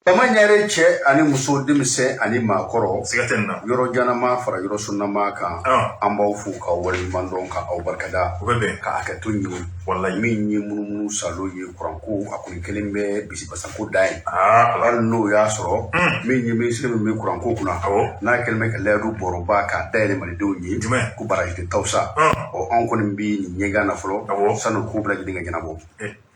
Bama ɲare cɛ ani muso, denmisɛn ani maakɔrɔ, Siga tɛ nin na. yɔrɔ janama fara yɔrɔ sunnama kan, an b'aw fo ka waleɲuman dɔn, ka aw barikada, O bɛ bɛn. ka hakɛto ɲini. Walayi. Min ye munumunu salo ye, kuranko a kɔni kelen bɛ bisibasako da ye. Aa Ala. Hali n'o y'a sɔrɔ min ye minisiri min bɛ kuranko kunna, n'a kɛlen bɛ ka layidu bɔrɔba k'a dayɛlɛ malidenw ye, Jumɛn? ko barrage de Tawusa. Ɔ, anw kɔni bɛ nin ɲɛgan na fɔlɔ, sanu ko bɛɛ lajɛlen ka ɲɛnabɔ.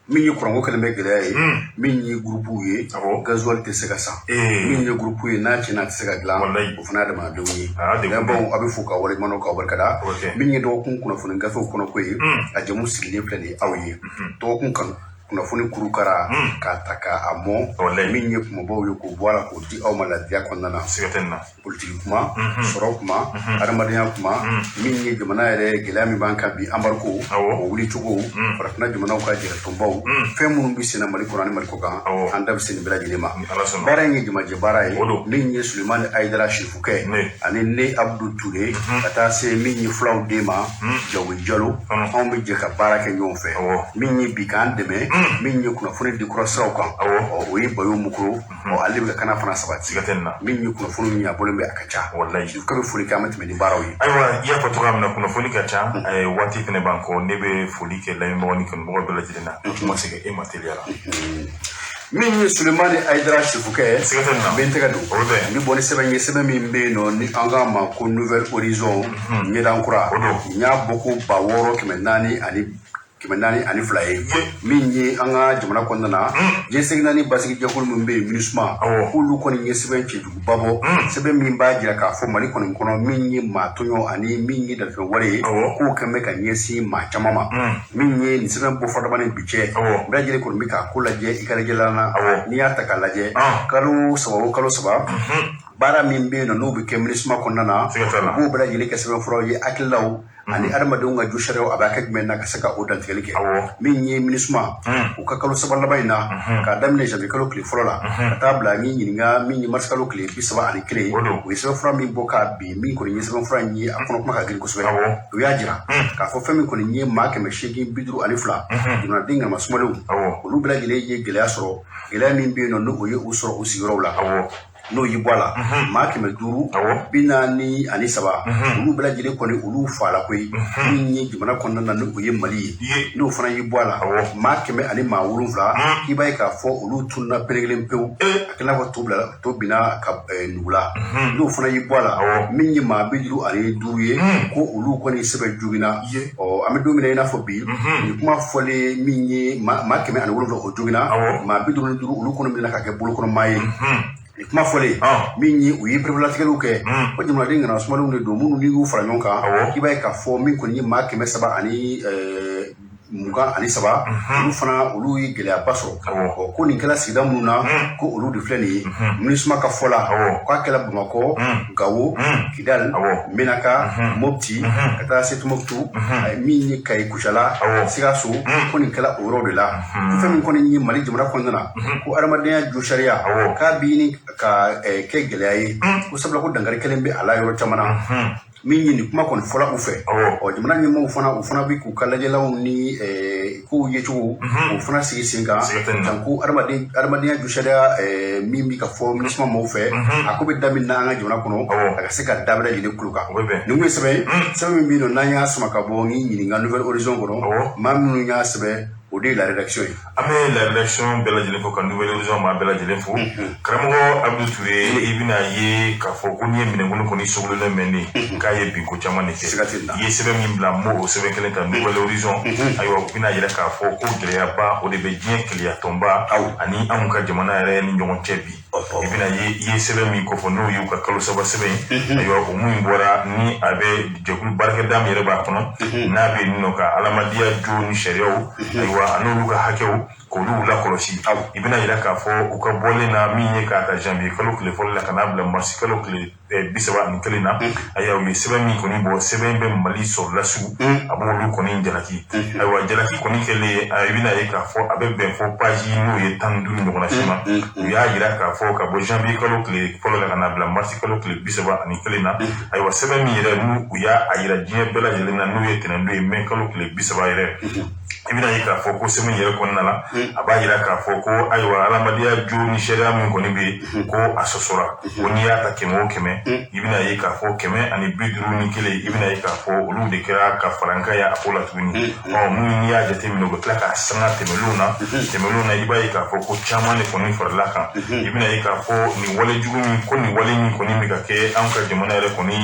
Min ye kuranko kɛlen bɛ gɛlɛya ye, min ye gurupuw ye, gasoil tɛ se ka san. Min ye gurupu ye, n'a tiɲɛna, a tɛ se ka dilan. O fana ye adamadenw ye. Degun bɛ. Baw, a bɛ fo ka waleɲuman dɔn, k'aw barikada. O bɛ kɛ. Min ye dɔgɔkun kunnafoni gafew kɔnɔko ye, a jamu sigilen filɛ nin ye aw ye. Dɔgɔkun kan kunnafoni kurukara k'a ta k'a mɔ, min ye kumabaw ye, k'o bɔ a la k'o di aw ma ladiriya kɔnɔna na. Siga tɛ nin na. Politiki kuma, sɔrɔ kuma, adamadenya kuma, min ye jamana yɛrɛ gɛlɛya min b'an kan bi, embargo o wuli cogo, farafinna jamanaw ka jɛrɛtɔnbaw, fɛn minnu bɛ senna Mali kɔnɔ ani Mali kɔ kan, an da bɛ se nin bɛɛ lajɛlen ma. Ni Ala sɔnna. Baara in ye jamajɛ baara ye. O don. Min ye Sulemani Ayidara Sefukɛ Ne. ani ne Abudu Ture, ka taa se min ye fulaw den ma, Jawo Jalo, anw bɛ jɛ ka baara kɛ ɲɔgɔn fɛ. Min ye bi k'an dɛmɛ, min ye kunnafoni di kura siraw kan, ɔ, o ye Bayo Mukoro. Ɔ, ale bɛ ka kana fana sabati. Siga tɛ nin na. Min ye kunnafoni min a bɔlen bɛ, a ka ca. K'a bɛ foli kɛ, an bɛ tɛmɛ ni baaraw ye. Ayiwa, i y'a fɔ cogoya min na, kunnafoni ka ca, waati fɛnɛ b'an kɔ. Ne bɛ foli kɛ lamɛnbagaw ni kanubagaw bɛɛ lajɛlen na. Kuma segin e ma teliya la. Min ye Sulemani Ayidara Sefukɛ, Siga tɛ nin na. n bɛ n tɛgɛ don. O bɛ bɛn. N bɛ bɔ ni sɛbɛn ye, sɛbɛn min bɛ yen nɔ ni an k'a ma ko Nouvel Horizon, ɲɛdan kura. O don. N y'a bɔ ko 6402 ye. Min ye an ka jamana kɔnɔna na, diɲɛ seleke naani basigi jɛkulu min bɛ yen, MINUSMA, k'olu kɔni ye sɛbɛn cɛjuguba bɔ, sɛbɛn min b'a jira k'a fɔ Mali kɔni kɔnɔ, min ye maa tɔɲɔ ani min ye dantɛmɛ wale ye, k'o kɛn bɛ ka ɲɛsin maa caman ma. Min ye nin sɛbɛn bɔ fɔdama ni bi cɛ, bɛɛ lajɛlen kɔni bɛ k'a ko lajɛ i ka lajɛlan na. N'i y'a ta k'a lajɛ, kalo saba o kalo saba, baara min bɛ yen nɔ n'o bɛ kɛ MINUSMA kɔnɔna na, Siga t'a la. u b'o bɛɛ lajɛlen kɛ sɛbɛnfuraw ye, hakililaw ani adamadenw ka jo sariyaw, a b'a kɛ jumɛn na ka se ka o dantigɛli kɛ. Min ye MINUSMA, u ka kalo saba laban in na, k'a daminɛ janvier kalo tile fɔlɔ la ka taa bila min ɲininka, min ye mars kalo tile 31, O don. u ye sɛbɛnfura min bɔ k'a bin, min kɔni ye sɛbɛnfura in ye, a kɔnɔ kuma ka girin kosɛbɛ. U y'a jira k'a fɔ fɛn min kɔni ye maa 852, jamanaden ŋama sumalenw, olu bɛɛ lajɛlen ye gɛlɛya sɔrɔ, gɛlɛya min bɛ yen nɔ n'o ye u sɔrɔ u sigiyɔrɔw la. N'o y'i bɔ a la, maa 500 43, olu bɛɛ lajɛlen kɔni olu faala koyi, min ye jamana kɔnɔna na ni o ye Mali ye. N'o fana y'i bɔ a la, maa kɛmɛ ani maa wolonfila, k'i b'a ye k'a fɔ olu tununa pere kelen pewu, a kɛ n'a fɔ to bila to binna ka nugu la. N'o fana y'i bɔ a la, min ye maa 55 ye, ko olu kɔni sɛbɛn joginna. Ɔ, an bɛ don min na i n'a fɔ bi, nin kuma fɔlen, min ye maa 107, o joginna, maa 55, olu kɔni minɛna ka kɛ bolokɔnɔmaa ye. Nin kuma fɔlen, min ye u ye pereperelatigɛliw kɛ, ko jamanaden ŋana sumalenw de don, minnu n'i y'u fara ɲɔgɔn kan, i b'a ye k'a fɔ min kɔni ye maa 323, olu fana olu ye gɛlɛyaba sɔrɔ. Ɔ, ko nin kɛra sigida minnu na, ko olu de filɛ nin ye, MINUSMA ka fɔ la, k'a kɛra Bamakɔ, Gawo, Kidal, Menaka, Mopti, ka taa se Tumutu, min ye Kayi, Kucala, Sikaso, ko nin kɛra o yɔrɔ de la. Ko fɛn min kɔni ye Mali jamana kɔnɔna na, ko adamadenya jo sariya k'a bɛ ɲini ka kɛ gɛlɛya ye, ko sabula ko dankari kɛlen bɛ a la yɔrɔ caman na. Min ye nin kuma kɔni fɔla u fɛ, ɔ, jamana ɲɛmɔgɔw fana, u fana bɛ k'u ka lajɛlaw ni kow yecogo, o fana sigi sen kan, Siga tɛ nin na. Janko adamadenya jo sariya min bɛ ka fɔ MINUSMA mɔgɔw fɛ, a ko bɛ daminɛ an ka jamana kɔnɔ, a ka se ka da bɛɛ lajɛlen kulo kan. O bɛ bɛn. Nin kun ye sɛbɛn ye, sɛbɛn min bɛ yen nɔ n'an y'a sama ka bɔ ni ɲininka Nouvel Horizon kɔnɔ. Maa minnu y'a sɛbɛn, o de ye la rédaction ye. An bɛ la rédaction bɛɛ lajɛlen fo, ka Nouvel Horizon maa bɛɛ lajɛlen fo. Karamɔgɔ Abudu Ture, i bɛna ye k'a fɔ ko n'i ye minɛnkolo kɔni sogololen mɛnnen, k'a ye binko caman de kɛ. Siga tɛ nin na. I ye sɛbɛn min bila, n b'o sɛbɛn kelen ta, Nouvel Horizon. Ayiwa, u bɛna yira k'a fɔ ko gɛlɛyaba o de bɛ diɲɛ kelenya tɔnba ani anw ka jamana yɛrɛ ni ɲɔgɔn cɛ bi. I bɛna ye, i ye sɛbɛn min kofɔ, n'o y'u ka kalo saba sɛbɛn ye. Ayiwa, o min bɔra ni a bɛ jɛkulu baarakɛda min yɛrɛ b'a kɔnɔ, n'a bɛ yen nɔ ka adamadenya jo ni sariyaw, ayiwa, a n'olu ka hakɛw k'olu lakɔlɔsi. I bɛna yira k'a fɔ u ka bɔlen na, min ye k'a ta janvier kalo tile fɔlɔ la ka n'a bila mars kalo tile 31 na. Ayiwa, u ye sɛbɛn min kɔni bɔ, sɛbɛn bɛ Mali sɔrɔdasiw, a b'olu kɔni jalaki. Ayiwa, jalaki kɔni kɛlen, i bɛna ye k'a fɔ a bɛ bɛn fɔ page n'o ye 15 ɲɔgɔnna si ma. U y'a yira k'a fɔ ka bɔ janvier kalo tile fɔlɔ la ka n'a bila mars kalo tile 31 na. Ayiwa, sɛbɛn min yɛrɛ n'u u y'a yira diɲɛ bɛɛ lajɛlen na, n'o ye tɛnɛndon ye, mai kalo tile 30 yɛrɛ. I bɛna ye k'a fɔ ko sɛbɛn yɛrɛ kɔnɔna la, a b'a yira k'a fɔ ko ayiwa, adamadenya jo ni sariya min kɔni bɛ yen, ko a sɔsɔra. Ko n'i y'a ta 100 o 100, i bɛna ye k'a fɔ 151, i bɛna ye k'a fɔ olu de kɛra ka farankan ye a ko la tuguni. Ɔ minnu n'i y'a jateminɛ, u bɛ tila k'a sanga tɛmɛnlenw na. Tɛmɛnlenw na, i b'a ye k'a fɔ ko caman de kɔni farala kan. I bɛna ye k'a fɔ nin wale jugu min ko nin wale min kɔni bɛ ka kɛ anw ka jamana yɛrɛ kɔni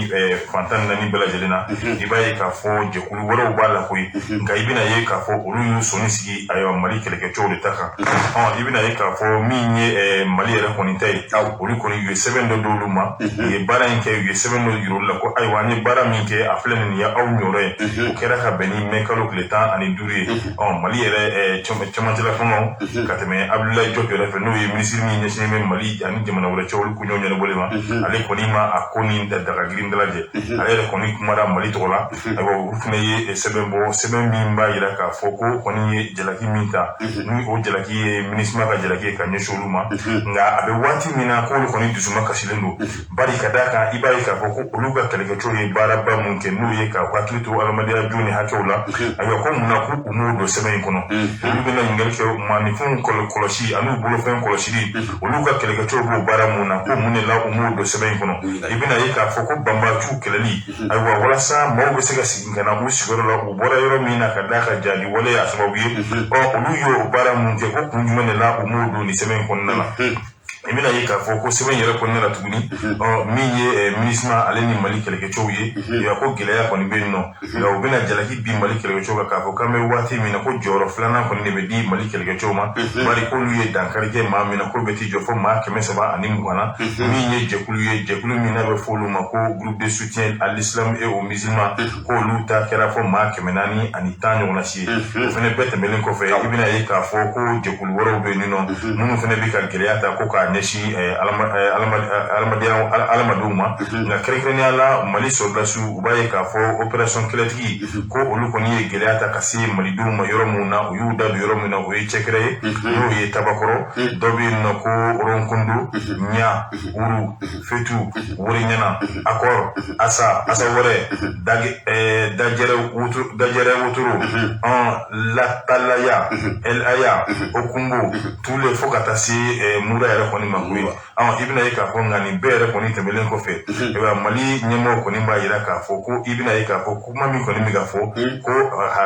fan 14 bɛɛ lajɛlen na, i b'a ye k'a fɔ jɛkulu wɛrɛw b'a la koyi. Nka i bɛna ye k'a fɔ olu y'u sɔnni sigi, ayiwa, Mali kɛlɛkɛcɛw de ta kan. Ɔ i bɛna ye k'a fɔ min ye Mali yɛrɛ kɔni ta ye, olu kɔni u ye sɛbɛn dɔ d'olu ma, u ye baara in kɛ, u ye sɛbɛn dɔ yir'olu la ko ayiwa, an ye baara min kɛ, a filɛ nin ye aw ɲɔrɔ ye. O kɛra ka bɛn ni mɛ kalo tile 15 ye. Ɔ Mali yɛrɛ cɛmancɛla fangaw ka tɛmɛ Abdoulaye Diop yɛrɛ fɛ, n'o ye minisiri min ɲɛsinnen bɛ Mali ani jamana wɛrɛ cɛ olu koɲɛw ɲɛnabɔli ma, ale kɔni ma a ko ni daga girin dalajɛ. Ale yɛrɛ kɔni kumara Mali tɔgɔ la. Ayiwa, olu fana ye sɛbɛn bɔ, sɛbɛn min b'a yira k'a fɔ ko kɔni ye jalaki min ta, ni o jalaki ye MINUSMA ka jalaki ye ka ɲɛsin olu ma. Nka a bɛ waati min na, k'olu kɔni dusuma kasilen don, bari ka d'a kan, i b'a ye k'a fɔ ko olu ka kɛlɛkɛcɛw ye baaraba mun kɛ, n'o ye k'u hakili to adamadenya jo ni hakɛw la. Ayiwa, ko munna ko u m'o don sɛbɛn in kɔnɔ? Olu bɛna ɲininkali kɛ maaninfinw kɔlɔsi ani u bolofɛn kɔlɔsili, olu ka kɛlɛkɛcɛw b'o baara mun na, ko mun de la u m'o don sɛbɛn in kɔnɔ? I bɛna ye k'a fɔ ko banbaciw kɛlɛli, ayiwa, walasa maaw bɛ se ka segin ka na u sigiyɔrɔ la, u bɔra yɔrɔ min na, ka d'a ka jadi wale y'a sababu ye. Ɔ olu y'o baara mun kɛ, ko kun jumɛn de la u m'o don nin sɛbɛn in kɔnɔna la? I bɛna ye k'a fɔ ko sɛbɛn yɛrɛ kɔnɔna la tuguni, ɔ min ye MINUSMA ale ni Mali kɛlɛkɛcɛw ye, ko gɛlɛya kɔni bɛ yen nɔ. Nka u bɛna jalaki bin Mali kɛlɛkɛcɛw kan k'a fɔ k'an bɛ waati min na, ko jɔyɔrɔ filanan kɔni de bɛ di Mali kɛlɛkɛcɛw ma, bari k'olu ye dankari kɛ maa min na, k'o bɛ t'i jɔ fo maa 320 na. Min ye jɛkulu ye, jɛkulu min n'a bɛ fɔ olu ma ko Groupe de soutien à l'islam et aux musulmans, k'olu ta kɛra fo maa 410 ɲɔgɔnna si ye. O fana bɛɛ tɛmɛnen kɔfɛ, i bɛna ye k'a fɔ ko jɛkulu wɛrɛw bɛ yen nɔ minnu fana bɛ ka gɛlɛya ta ko k'a ɲɛsin adamadenya adamadenw ma. Nka kɛrɛnkɛrɛnnenya la, Mali sɔrɔdasiw, u b'a ye k'a fɔ opération kɛlɛtigi, ko olu kɔni ye gɛlɛya ta ka se malidenw ma yɔrɔ min na, u y'u da don yɔrɔ min na, o ye Cɛkɛrɛ ye, n'o ye Tabakɔrɔ. Dɔ bɛ yen nɔ ko Ronkondo, Ɲa, Uru, Fetu, Woriɲana, Akɔr, Asa, Asa wɛrɛ, Dajɛrɛ, Wotoro, Latalaya, Elaya, Okunbo, Tule, fo ka taa se Mura yɛrɛ kɔni ma koyi. I bɛna ye k'a fɔ nka nin bɛɛ yɛrɛ kɔni tɛmɛnen kɔfɛ, ayiwa, Mali ɲɛmɔgɔw kɔni b'a yira k'a fɔ ko i bɛna ye k'a fɔ kuma min kɔni bɛ ka fɔ ko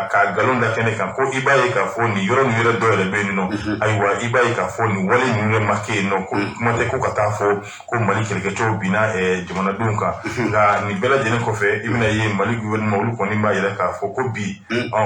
k'a nkalon da kɛnɛ kan, ko i b'a ye k'a fɔ nin yɔrɔ nin yɛrɛ dɔw yɛrɛ bɛ yen nɔ. Ayiwa, i b'a ye k'a fɔ nin wale ninnu yɛrɛ ma kɛ yen nɔ, ko kuma tɛ ko ka taa fɔ ko Mali kɛlɛkɛcɛw binna jamanadenw kan. Nka nin bɛɛ lajɛlen kɔfɛ, i bɛna ye Mali gouvernement, olu kɔni b'a yira k'a fɔ ko bi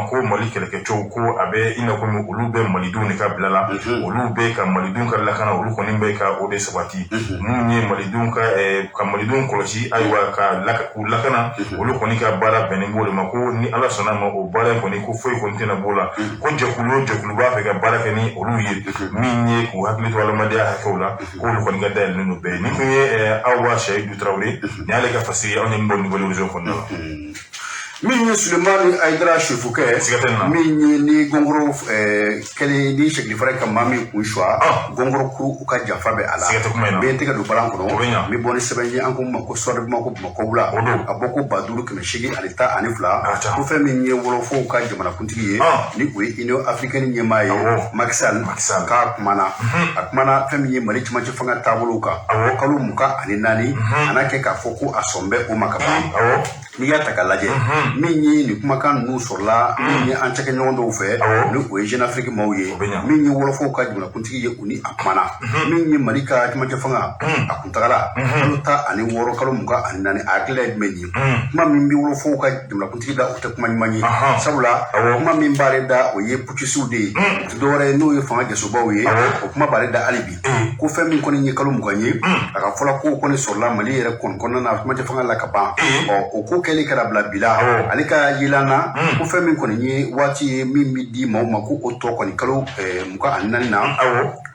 ko Mali kɛlɛkɛcɛw, ko a bɛ i n'a fɔ olu bɛ malidenw de ka bila la, olu bɛ ka malidenw ka lakana, olu kɔni bɛ ka o de sabati. Minnu ye malidenw ka malidenw kɔlɔsi, ayiwa, ka k'u lakana, olu kɔni ka baara bɛnnen b'o de ma. Ko ni Ala sɔnna ma, o baara in kɔni, ko foyi kɔni tɛna b'o la. Ko jɛkulu o jɛkulu b'a fɛ ka baara kɛ ni olu ye, min ye k'u hakili to adamadenya hakɛw la, k'olu kɔni ka dayɛlɛlen don bɛɛ ye. Nin tun ye Awa Seyidu Tarawele nin y'ale ka fasiri anw ye min bɔ Nouvel Horizon kɔnɔna la. Min ye Sulemani Ayidara sefukɛ, Siga tɛ nin na. min ye ni gɔngɔrɔ kɛlen ni sɛgilifara ka maa min kun suwa, gɔngɔrɔ kuru u ka janfa bɛ a la. Siga tɛ kuma in na. N bɛ n tɛgɛ don balan kɔnɔ. O bɛ ɲa. N bɛ bɔ ni sɛbɛn ye, an ko ma ko Soir de Bamako, Bamakɔ wula. O don. A bɔ ko 5812. A ca. Ko fɛn min ye wɔlɔfɔw ka jamanakuntigi ye, ni o ye Union africaine ɲɛmaa ye, Macky Sall, Macky Sall. k'a kumana, a kumana fɛn min ye Mali cɛmancɛ fanga taabolow kan kalo 24, a n'a kɛ k'a fɔ ko a sɔn bɛ o ma ka ban. N'i y'a ta k'a lajɛ, min ye nin kumakan ninnu sɔrɔla min ye an cakɛɲɔgɔn dɔw fɛ, ni o ye Jeune Afrique maaw ye. O bɛ ɲa. Min ye wɔlɔfɔw ka jamanakuntigi ye, u ni a kumana min ye Mali ka cɛmancɛ fanga a kuntagala kalo 16, kalo 24, a hakilila ye jumɛn ye? Kuma min bɛ wɔlɔfɔw ka jamanakuntigi da, o tɛ kuma ɲuman ye, sabula kuma min b'ale da, o ye putschistes de ye, o tɛ dɔwɛrɛ ye, n'o ye fanga jasobaw ye. O kuma b'ale da hali bi, ko fɛn min kɔni ye kalo 20 ye, a ka fɔla ko kɔni sɔrɔla Mali yɛrɛ kɔni kɔnɔna na cɛmancɛ fanga la ka ban. Ɔ o ko kɛlen kɛra bila bi la, ale ka yelan na, ko fɛn min kɔni ye waati ye min bɛ di maaw ma, ko o tɔ kɔni kalo 24 na,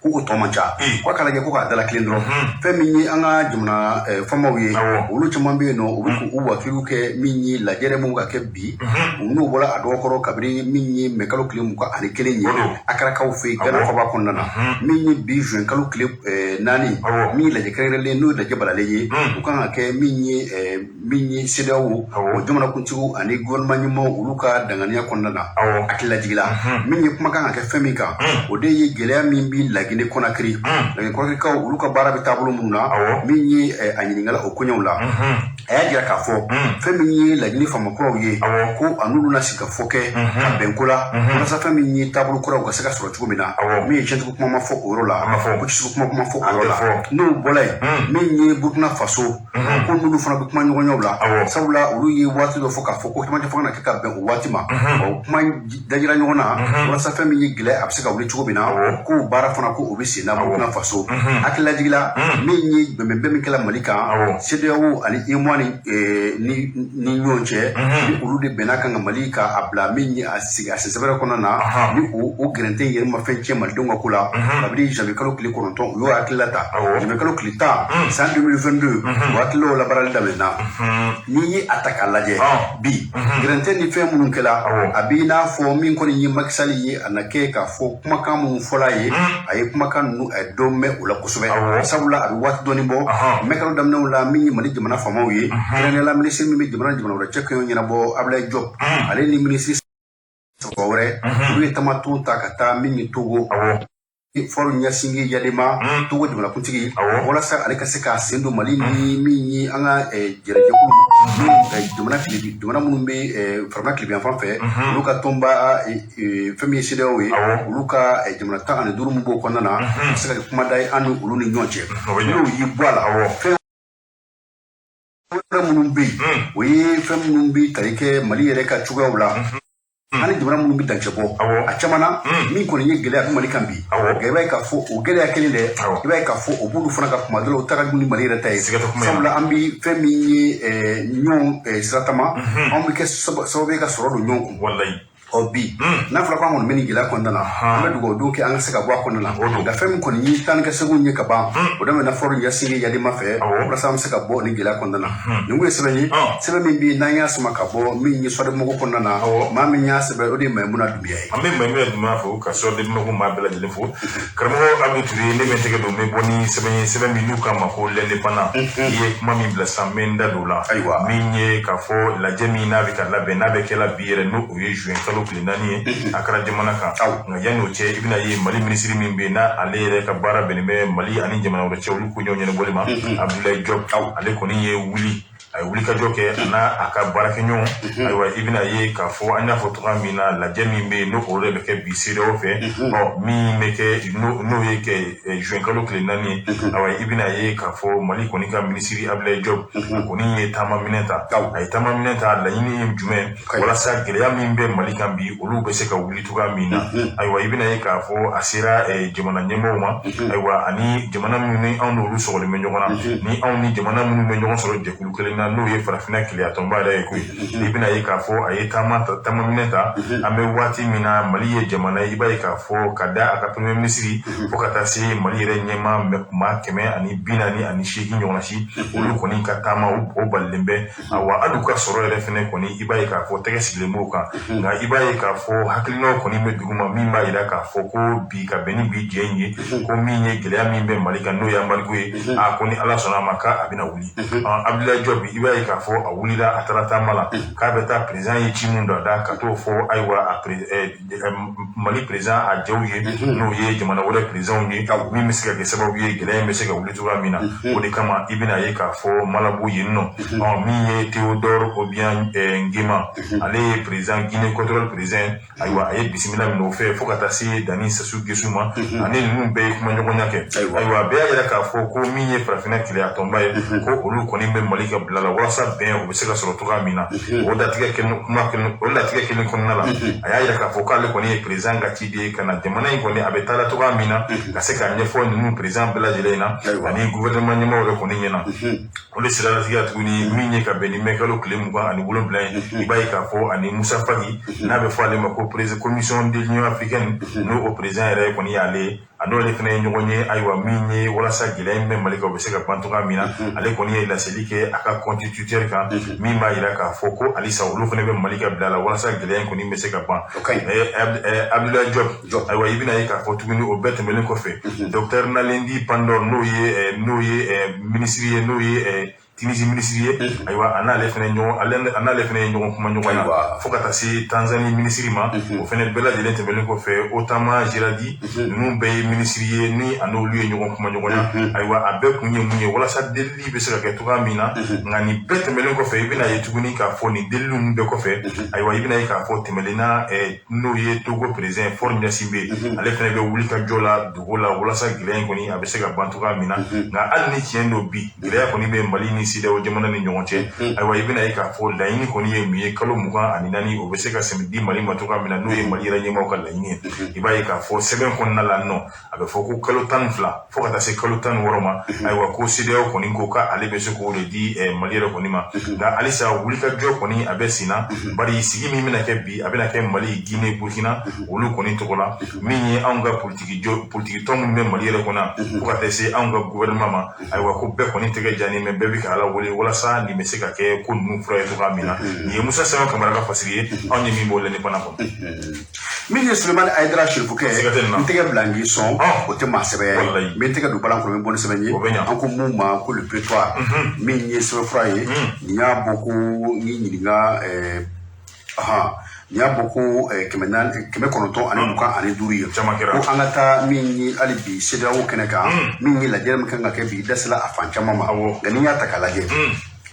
ko o tɔ man ca, ko a ka lajɛ ko k'a dala kelen dɔrɔn. Fɛn min ye an ka jamana faamaw ye, olu caman bɛ yen nɔ, u bɛ k'u wakiliw kɛ min ye lajɛrɛ mun ka kɛ bi, n'u bɔra a dɔgɔkɔrɔ kabini min ye mɛ kalo tile 21 ye, O don. Akarakaw fɛ yen, Gana faba kɔnɔna na, min ye bi juin kalo tile 4, min ye lajɛ kɛrɛnkɛrɛnlen, n'o ye lajɛ balalen ye, o kan ka kɛ min ye Min ye CEDEAO o jamanakuntigiw ani gouvernement ɲɛmaaw olu ka danganiya kɔnɔna na, hakililajigin la, min ye kuma kan ka kɛ fɛn min kan, o de ye gɛlɛya min bɛ Laginɛ Konakiri. Laginɛ Konakirikaw, olu ka baara bɛ taabolo minnu na, min ye a ɲininkala o koɲɛw la, a y'a jira k'a fɔ fɛn min ye Laginɛ faama kuraw ye, ko a n'olu na sigi ka fɔ kɛ ka bɛn ko la, walasa fɛn min ye taabolo kuraw ka se ka sɔrɔ cogo min na. Min ye tiɲɛtigiw kuma ma fɔ o yɔrɔ la, ko ci kuma kuma fɔ o yɔrɔ la. N'o bɔra yen, min ye Burkina Faso, ko n'olu fana bɛ kuma ɲɔgɔnyaw la, sabula olu ye waati dɔ fɔ k'a fɔ ko camancɛ fanga na kɛ ka bɛn o waati ma. O kuma dajira ɲɔgɔn na walasa fɛn min ye gɛlɛya, a bɛ se ka wuli cogo min na, k'o baara fana, ko o bɛ sen na Burkina Faso. Hakililajigin la, min ye bɛnbɛn min kɛla Mali kan, CEDEAO ani UEMOA ni ɲɔgɔn cɛ, ni olu de bɛnna kan ka Mali ka a bila min ye a sigi a sɛbɛrɛ kɔnɔna na, ni o gɛrɛntɛ yɛrɛ ma fɛn tiɲɛ malidenw ka ko la. Kabini janvier kalo tile 9, u y'o hakilila ta. Janvier kalo tile 10 san 2022, o hakililaw labaarali daminɛna. N'i ye a ta k'a lajɛ bi, gɛrɛntɛ ni fɛn minnu kɛla, a b'i n'a fɔ min kɔni ye Macky Sall ye, a na kɛ k'a fɔ kumakan minnu fɔla ye, a ye kumakan ninnu, a ye dɔ mɛn o la kosɛbɛ, sabula a bɛ waati dɔɔni bɔ, mɛ kalo daminɛw la, min ye Mali jamana faamaw ye, kɛrɛnkɛrɛnnenya la minisiri min bɛ jamana jamana wɛrɛ cɛ koɲɛw ɲɛnabɔ, Abdoulaye Diop, ale ni minisiri saba wɛrɛ, olu ye tamaton ta ka taa min ye Togo, Faure Gnassingbé Eyadéma, Togo jamanakuntigi, walasa ale ka se k'a sen don Mali ni min ye an ka jɛrɛjɛkulu, jamana jamana minnu bɛ farafinna tilebin fan fɛ, olu ka tɔnba, fɛn min ye CEDEAO ye, olu ka jamana 15 min b'o kɔnɔna na, a bɛ se ka kɛ kumada ye an ni olu ni ɲɔgɔn cɛ. N'o y'i bɔ a la, fɛn wɛrɛ minnu bɛ yen, o ye fɛn minnu bɛ tali kɛ Mali yɛrɛ ka cogoyaw la ani jamana minnu bɛ dancɛ bɔ a caman na. Min kɔni ye gɛlɛya bɛ Mali kan bi, nka i b'a ye k'a fɔ o gɛlɛya kelen dɛ, i b'a ye k'a fɔ o b'olu fana ka kuma dɔ la, o ta ka jugu ni Mali yɛrɛ ta ye, sabula an bɛ fɛn min ye ɲɔgɔn siratama, anw bɛ kɛ sababu ye ka sɔrɔ don ɲɔgɔn kun. Ɔ bi, n'a fɔra ko an kɔni bɛ nin gɛlɛya kɔnɔna na, an bɛ dugawu don kɛ an ka se ka bɔ a kɔnɔna na. Nka fɛn min kɔni ye taa ni ka seginw ye ka ban, o daminɛna Faure Gnassingbé Eyadéma fɛ, walasa an bɛ se ka bɔ nin gɛlɛya kɔnɔna na. Nin kun ye sɛbɛn ye, sɛbɛn min bɛ yen n'an y'a sama ka bɔ min ye Soir de Bamako kɔnɔna na. Maa min y'a sɛbɛn, o de ye Mayimuna Dunbiya ye. An bɛ Mayimuna Dunbiya fo ka Soir de Bamako maa bɛɛ lajɛlen fo. Karamɔgɔ Abu Ture, ne bɛ n tɛgɛ don, n bɛ bɔ ni sɛbɛn ye, sɛbɛn min n'u k'a ma ko L'Indépendant. I ye kuma min bila sisan, n bɛ n da don o la. Ayiwa. Min ye k'a fɔ lajɛ min n'a bɛ ka labɛn, n'a bɛ kɛla bi yɛrɛ, n'o o ye juin kalo tile 4 ye, a kɛra jamana kan. Nka yanni o cɛ, i bɛna ye Mali minisiri min bɛ yen, n'a ale yɛrɛ ka baara bɛnnen bɛ Mali ani jamana wɛrɛ cɛ, olu koɲɛw ɲɛnabɔli ma, Abdoulaye Diop, ale kɔni ye wuli, a ye wulikajɔ kɛ a n'a a ka baarakɛɲɔgɔn. Ayiwa, i bɛna ye k'a fɔ an y'a fɔ cogoya min na, lajɛ min bɛ yen, n'o o de bɛ kɛ bi CEDEAO fɛ, ɔ min bɛ kɛ, n'o ye kɛ juin kalo tile 4 ye. Ayiwa, i bɛna ye k'a fɔ Mali kɔni ka minisiri Abdoulaye Diop, a kɔni ye taama minɛn ta. A ye taama minɛn ta, laɲini ye jumɛn? Walasa gɛlɛya min bɛ Mali kan bi, olu bɛ se ka wuli cogoya min na. Ayiwa, i bɛna ye k'a fɔ a sera jamana ɲɛmɔgɔw ma. Ayiwa, ani jamana minnu ni anw n'olu sɔgɔlen bɛ ɲɔgɔn na, ni anw ni jamana minnu bɛ ɲɔgɔn sɔrɔ jɛkulu kelen na, n'o ye farafinna kelenya tɔnba yɛrɛ ye koyi. I bɛna ye k'a fɔ a ye taama taama minɛ ta. An bɛ waati min na, Mali ye jamana ye, i b'a ye k'a fɔ ka da a ka premier ministre fo ka taa se Mali yɛrɛ ɲɛmaa maa 148 ɲɔgɔnna si, olu kɔni ka taama o balilen bɛ. Awa, hali u ka sɔrɔ yɛrɛ fɛnɛ kɔni, i b'a ye k'a fɔ tɛgɛ sigilen b'o kan. Nka i b'a ye k'a fɔ hakilinaw kɔni bɛ dugu ma min b'a yira k'a fɔ ko bi ka bɛn ni bi jɛ in ye, ko min ye gɛlɛya min bɛ Mali kan, n'o ye embargo ye, a ko ni Ala sɔnna a ma, k'a bɛna wuli. Abdoulaye Diop, i b'a ye k'a fɔ a wulila, a taara taama la k'a bɛ taa président ye ci min don a da ka t'o fɔ. Ayiwa, a Mali président a jɛw ye, n'o ye jamana wɛrɛ présidentw ye, min bɛ se ka kɛ sababu ye gɛlɛya in bɛ se ka wuli cogoya min na. O de kama, i bɛna ye k'a fɔ Malabo yen nɔ, ɔ min ye Théodore Obiang Nguema, ale ye président Guinée équatoriale président. Ayiwa, a ye bisimila minɛ o fɛ fo ka taa se Denis Sassou Nguesso ma, ani ninnu bɛɛ ye kumaɲɔgɔnya kɛ. Ayiwa, bɛɛ y'a yira k'a fɔ ko min ye farafinna kelenya tɔnba ye, ko olu kɔni bɛ Mali ka bila la walasa bɛn o bɛ se ka sɔrɔ cogoya min na. O latigɛ kelen kuma kelen, o latigɛ kelen kɔnɔna la, a y'a yira k'a fɔ k'ale kɔni ye président ka ciden ye ka na jamana in kɔni a bɛ taa la cogoya min na, ka se k'a ɲɛfɔ ninnu président bɛɛ lajɛlen na ani gouvernement ɲɛmaaw yɛrɛ kɔni ɲɛna. O de siratigɛ tuguni, min ye ka bɛn ni mɛ kalo tile 27 ye, i b'a ye k'a fɔ ani Moussa Faki, n'a bɛ fɔ ale ma ko président commission de l'Union africaine, n'o o président yɛrɛ kɔni y'ale ye, a n'o fana ye ɲɔgɔn ye. Ayiwa, min ye walasa gɛlɛya in bɛ Mali kan, o bɛ se ka ban cogoya min na, ale kɔni ye laseli kɛ a ka compte Twitter kan, min b'a yira k'a fɔ ko halisa olu fana bɛ Mali ka bila la walasa gɛlɛya in kɔni bɛ se ka ban. Abdoulaye Diop, ayiwa, i bɛna ye k'a fɔ tuguni, o bɛɛ tɛmɛnen kɔfɛ, docteur Naledi Pandor, n'o ye minisiri ye, n'o ye Tunisie minisiri ye, ayiwa, a n'ale fana ɲɔgɔn a n'ale fana ye ɲɔgɔn kuma ɲɔgɔn ye, fo ka taa se Tanzanie minisiri ma. O fana bɛɛ lajɛlen tɛmɛnen kɔfɛ, Otama Geradi, ninnu bɛɛ ye minisiri ye ni a n'olu ye ɲɔgɔn kuma ɲɔgɔn ye. Ayiwa, a bɛɛ kun ye mun ye? Walasa delili bɛ se ka kɛ cogoya min na. Nka nin bɛɛ tɛmɛnen kɔfɛ, i bɛna ye tuguni k'a fɔ nin delili ninnu bɛɛ kɔfɛ, ayiwa, i bɛna ye k'a fɔ tɛmɛnen na, n'o ye Togo président Faure Gnassingbé, ale fana bɛ wuli ka jɔ la dugu la walasa gɛlɛya in kɔni a bɛ se ka ban cogoya min na. Nka hali ni tiɲɛ don bi gɛlɛya kɔni bɛ Mali ni CEDEAO jamana ni ɲɔgɔn cɛ, ayiwa, i bɛna ye k'a fɔ laɲini kɔni ye mun ye? Kalo 24, o bɛ se ka sɛmɛ di Mali ma cogoya min na, n'o ye Mali yɛrɛ ɲɛmaaw ka laɲini ye. I b'a ye k'a fɔ sɛbɛn kɔnɔna la nɔ, a bɛ fɔ ko kalo 12 fo ka taa se kalo 16 ma, ayiwa, ko CEDEAO kɔni ko k'ale bɛ se k'o de di Mali yɛrɛ kɔni ma. Nka halisa wulikajɔ kɔni a bɛ sen na, bari sigi min bɛna kɛ bi, a bɛna kɛ Mali, Guinée, Burkina, olu kɔni tɔgɔ la. Min ye anw ka politiki jɔ politiki tɔn minnu bɛ Mali yɛrɛ kɔnɔ, fo ka taa se anw ka gouvernement ma, ayiwa, ko bɛɛ kɔni tɛgɛ jani mɛ, bɛɛ bɛ ka Ala wele walasa nin bɛ se ka kɛ ko ninnu fura ye cogoya min na. Nin ye Musa Sɛbɛn Kamara ka fasiri ye, anw ye min bɔ l'Indépendant kɔnɔ. Min ye Sulemani Ayidara Serifukɛ, Siga tɛ nin na. n tɛgɛ bila n k'i sɔn, o tɛ maa sɛbɛya ye. N bɛ n tɛgɛ don balan kɔnɔ, n bɛ bɔ ni sɛbɛn ye. O bɛ ɲa. An ko mun ma ko Le Prétoire, min ye sɛbɛnfura ye, nin y'a bɔ ko n y'i ɲininka, ahan, nin y'a bɔ ko 400, 925 ye. Caman kɛra. Ko an ka taa min ye hali bi CEDEAO kɛnɛ kan, min ye lajɛrɛ min kan ka kɛ bi, i da sera a fan caman ma. Nka n'i y'a ta k'a lajɛ,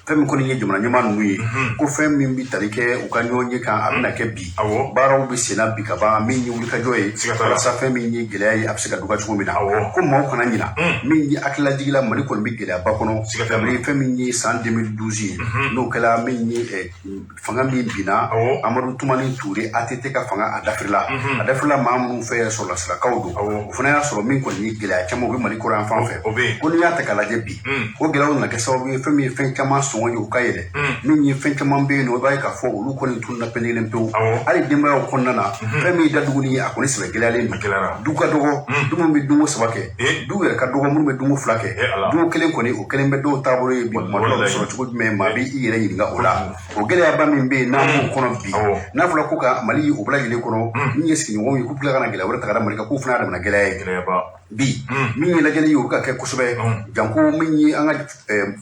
fɛn min kɔni ye jamana ɲɛmaa ninnu ye, ko fɛn min bɛ tali kɛ u ka ɲɔgɔn ye kan, a bɛna kɛ bi. Baaraw bɛ senna bi ka ban, min ye wulikajɔ ye Siga t'a la. walasa fɛn min ye gɛlɛya ye, a bɛ se ka dɔgɔya cogo min na. Ko maaw kana ɲina, min ye hakililajigi la, Mali kɔni bɛ gɛlɛyaba kɔnɔ Siga t'a la. kabini fɛn min ye san 2012 ye, n'o kɛra min ye fanga min binna, Amadu Tumani Ture, ATT ka fanga, a dafirila, a dafirila maa minnu fɛ, sɔrɔlasirakaw don. O fana y'a sɔrɔ min kɔni ye gɛlɛya caman, u bɛ Mali kɔrɔ yan fan fɛ. O bɛ yen. Ko n'i y'a ta k'a lajɛ bi, o gɛlɛyaw nana kɛ sababu ye, fɛn min ye fɛn caman sɔngɔ ye, u ka yɛlɛ. Min ye fɛn caman bɛ yen nɔ, i b'a ye k'a fɔ olu kɔni tununa pɛnɛlen pewu. Hali denbayaw kɔnɔna na, fɛn min ye daduguni ye, a kɔni sɛbɛ gɛlɛyalen A gɛlɛyara. don. Du ka dɔgɔ, du minnu bɛ dunko 3 kɛ, du yɛrɛ ka dɔgɔ minnu bɛ dunko 2 kɛ. Eh, Ala. Dunko kelen kɔni, o kelen bɛ dɔw taabolo ye bi. Kuma dɔw la, o bɛ sɔrɔ cogo jumɛn? Maa bɛ i yɛrɛ ɲininka o la. O gɛlɛyaba min bɛ yen n'an b'o kɔnɔ bi, n'a fɔra ko ka Mali ye o bɛɛ lajɛlen kɔnɔ, min ye sigiɲɔgɔnw ye, k'u tila ka na gɛlɛya wɛrɛ ta ka da Mali kan, k'o fana y'a damana gɛlɛya ye. Gɛlɛyaba. Bi min ye lajɛli ye, o bɛ ka kɛ kosɛbɛ, janko min ye an ka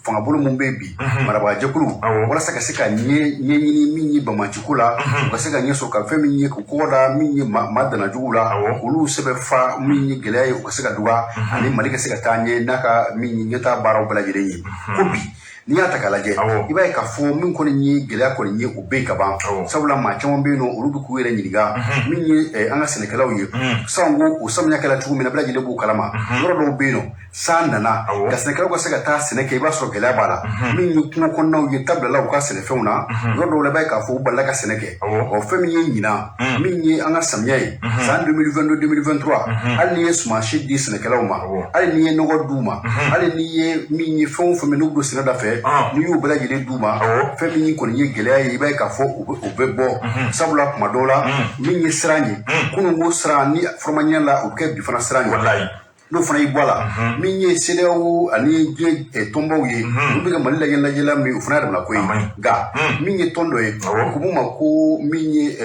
fangabolo min bɛ yen bi, marabaajɛkulu, walasa ka se ka ɲɛɲini min ye bamanciko la, u ka se ka ɲɛ sɔrɔ ka fɛn min ye k'u kɔgɔ da min ye maa danajuguw la, olu sɛbɛn fa min ye gɛlɛya ye, u ka se ka dɔgɔya, ani Mali ka se ka taa ɲɛ n'a ka min ye ɲɛtaa baaraw bɛɛ lajɛlen ye. Ko bi n'i y'a ta k'a lajɛ, i b'a ye k'a fɔ min kɔni ye gɛlɛya kɔni ye, o bɛ yen ka ban. Sabula maa caman bɛ yen nɔ, olu bɛ k'u yɛrɛ ɲininka min ye an ka sɛnɛkɛlaw ye. Sanko o samiya kɛra cogo min na, bɛɛ lajɛlen b'o kalama. Yɔrɔ dɔw bɛ yen nɔ, san nana, ka sɛnɛkɛlaw ka se ka taa sɛnɛ kɛ, i b'a sɔrɔ gɛlɛya b'a la. Min ye kungo kɔnɔnaw ye, tabilala u ka sɛnɛfɛnw na, yɔrɔ dɔw la, i b'a ye k'a fɔ u balila ka sɛnɛ kɛ. Ɔ, fɛn min ye ɲinan, min ye an ka samiya ye, san 2022 2023, hali n'i ye sumansi di sɛnɛkɛlaw ma, hali n'i ye nɔgɔ d'u ma, hali n'i ye min ye fɛn o fɛn bɛ n'u don sɛnɛ da fɛ, n'i y'u bɛɛ lajɛlen d'u ma, fɛn min kɔni ye gɛlɛya ye, i b'a ye k'a fɔ u bɛ bɔ. Sabula kuma dɔw la, min ye siran ye kunun, ko siran ni fɔrɔmaɲɛ la, o bɛ kɛ bi fana siran ye. N'o fana y'i bɔ a la, min ye CEDEAO ani diɲɛ tɔnbaw ye, olu bɛ ka Mali lajɛ lajɛla min, o fana y'a damana ko ye. A man ɲi. Nka min ye tɔn dɔ ye, ko mun ma ko min ye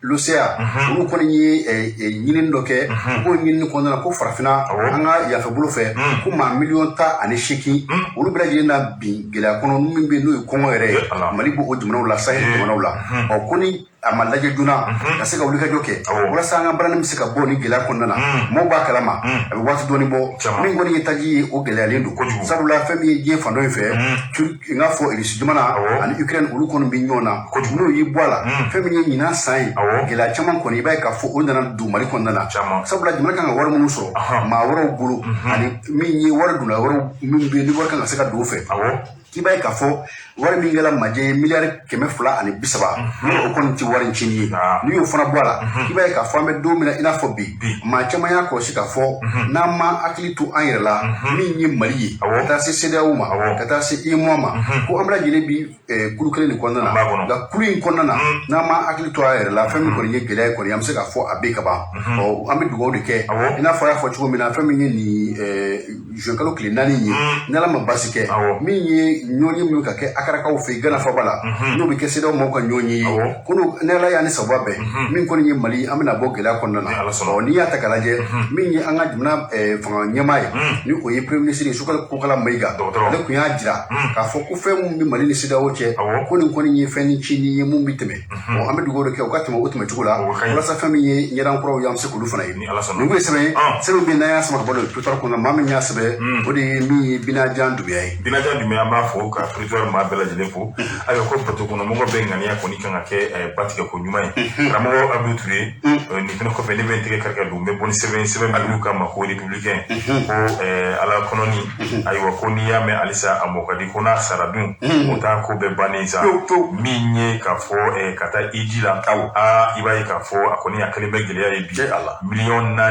l'OCA, olu kɔni ye ɲinini dɔ kɛ. U k'o ɲinini kɔnɔna na, ko farafinna, an ka yanfɛ bolo fɛ, ko maa 18 miliyɔn, olu bɛɛ lajɛlen na bin gɛlɛya kɔnɔ min bɛ yen, n'o ye kɔngɔ yɛrɛ ye. Eh, Ala. Mali b'o jamanaw la, Sahel jamanaw la. Ɔ, ko ni a ma lajɛ joona ka se ka wulikajɔ kɛ walasa an ka balani bɛ se ka bɔ ni gɛlɛya kɔnɔna na, maaw b'a kalama, a bɛ waati dɔɔni bɔ. Caman. Min kɔni ye taji ye, o gɛlɛyalen don. Kojugu. Sabula fɛn min ye diɲɛ fan dɔ in fɛ, n k'a fɔ Irisi jamana ani Ukraine, olu kɔni bɛ ɲɔgɔn na. Kojugu. N'o y'i bɔ a la, fɛn min ye ɲinan san ye, gɛlɛya caman kɔni, i b'a ye k'a fɔ o nana don Mali kɔnɔna na. Caman. Sabula jamana kan ka wari minnu sɔrɔ maa wɛrɛw bolo, ani min ye wari donna wɛrɛw min bɛ yen ni wari kan ka se ka don o fɛ, k'i b'a ye k'a fɔ wari min kɛra majɛ ye miliyari 230, n'o o kɔni tɛ wari ncinin ye. N'i y'o fana bɔ a la, i b'a ye k'a fɔ an bɛ don min na i n'a fɔ bi, maa caman y'a kɔlɔsi k'a fɔ n'an ma hakili to an yɛrɛ la, min ye Mali ye, ka taa se CEDEAO ma, ka taa se UEMOA ma, ko an bɛɛ lajɛlen bi kulu kelen nin kɔnɔna An b'a na. kɔnɔ. Nka kulu in kɔnɔna na, n'an ma hakili to an yɛrɛ la, fɛn min kɔni ye gɛlɛya ye kɔni, an bɛ se k'a fɔ a bɛ ka ban. Ɔ, an bɛ dugawu de kɛ. I n'a fɔ a y'a fɔ cogo min na, fɛn min ye nin juin kalo tile 4 ye, ni Ala ma basi kɛ, min ye ye ɲɔgɔnye min ka kɛ Akarakaw fɛ yen Gana faba la, n'o bɛ kɛ CEDEAO maaw ka ɲɔgɔnye ye, ko ni Ala y'a ni sababu bɛn, min kɔni ye Mali, an bɛna bɔ gɛlɛya kɔnɔna na. Ɔ, n'i y'a ta k'a lajɛ, min ye an ka jamana fanga ɲɛmaa ye, ni o ye premier ministre ye, Choguel Kokalla Maïga, ale tun y'a jira k'a fɔ ko fɛn min bɛ Mali ni CEDEAO cɛ, ko nin kɔni ye fɛn ni cinin ye mun bɛ tɛmɛ. Ɔ, an bɛ dugawu de kɛ u ka tɛmɛ o tɛmɛ cogo la, walasa fɛn min ye ɲɛdan kuraw ye, an bɛ se k'olu fana ye. Nin ye sɛbɛn ye, sɛbɛn min n'an y'a sama ka bɔ Territoire kɔnɔ, maa min y'a sɛbɛn, o de ye min ye Binajan Dunbiya ye. Binajan Dunbiya, an b'a fo ka Territoire maa bɛɛ lajɛlen fo. Ayiwa, ko bato kɔnɔmɔgɔ bɛɛ ŋaniya kɔni kan ka kɛ batigɛ ko ɲuman ye. Karamɔgɔ Abu Ture, nin fɛnɛ kɔfɛ, ne bɛ n tɛgɛ kari ka don, n bɛ bɔ ni sɛbɛn min n'u k'a ma ko Républicain, ko ala kɔnɔni. Ayiwa, ko n'i y'a mɛn halisa a mɔ ka di, ko n'a sara dun, o t'a ko bɛɛ bannen sa. Min ye k'a fɔ ka taa hiji la, aa, i b'a ye k'a fɔ a kɔni a kɛlen bɛ gɛlɛya ye bi. 4 miliyɔn n'a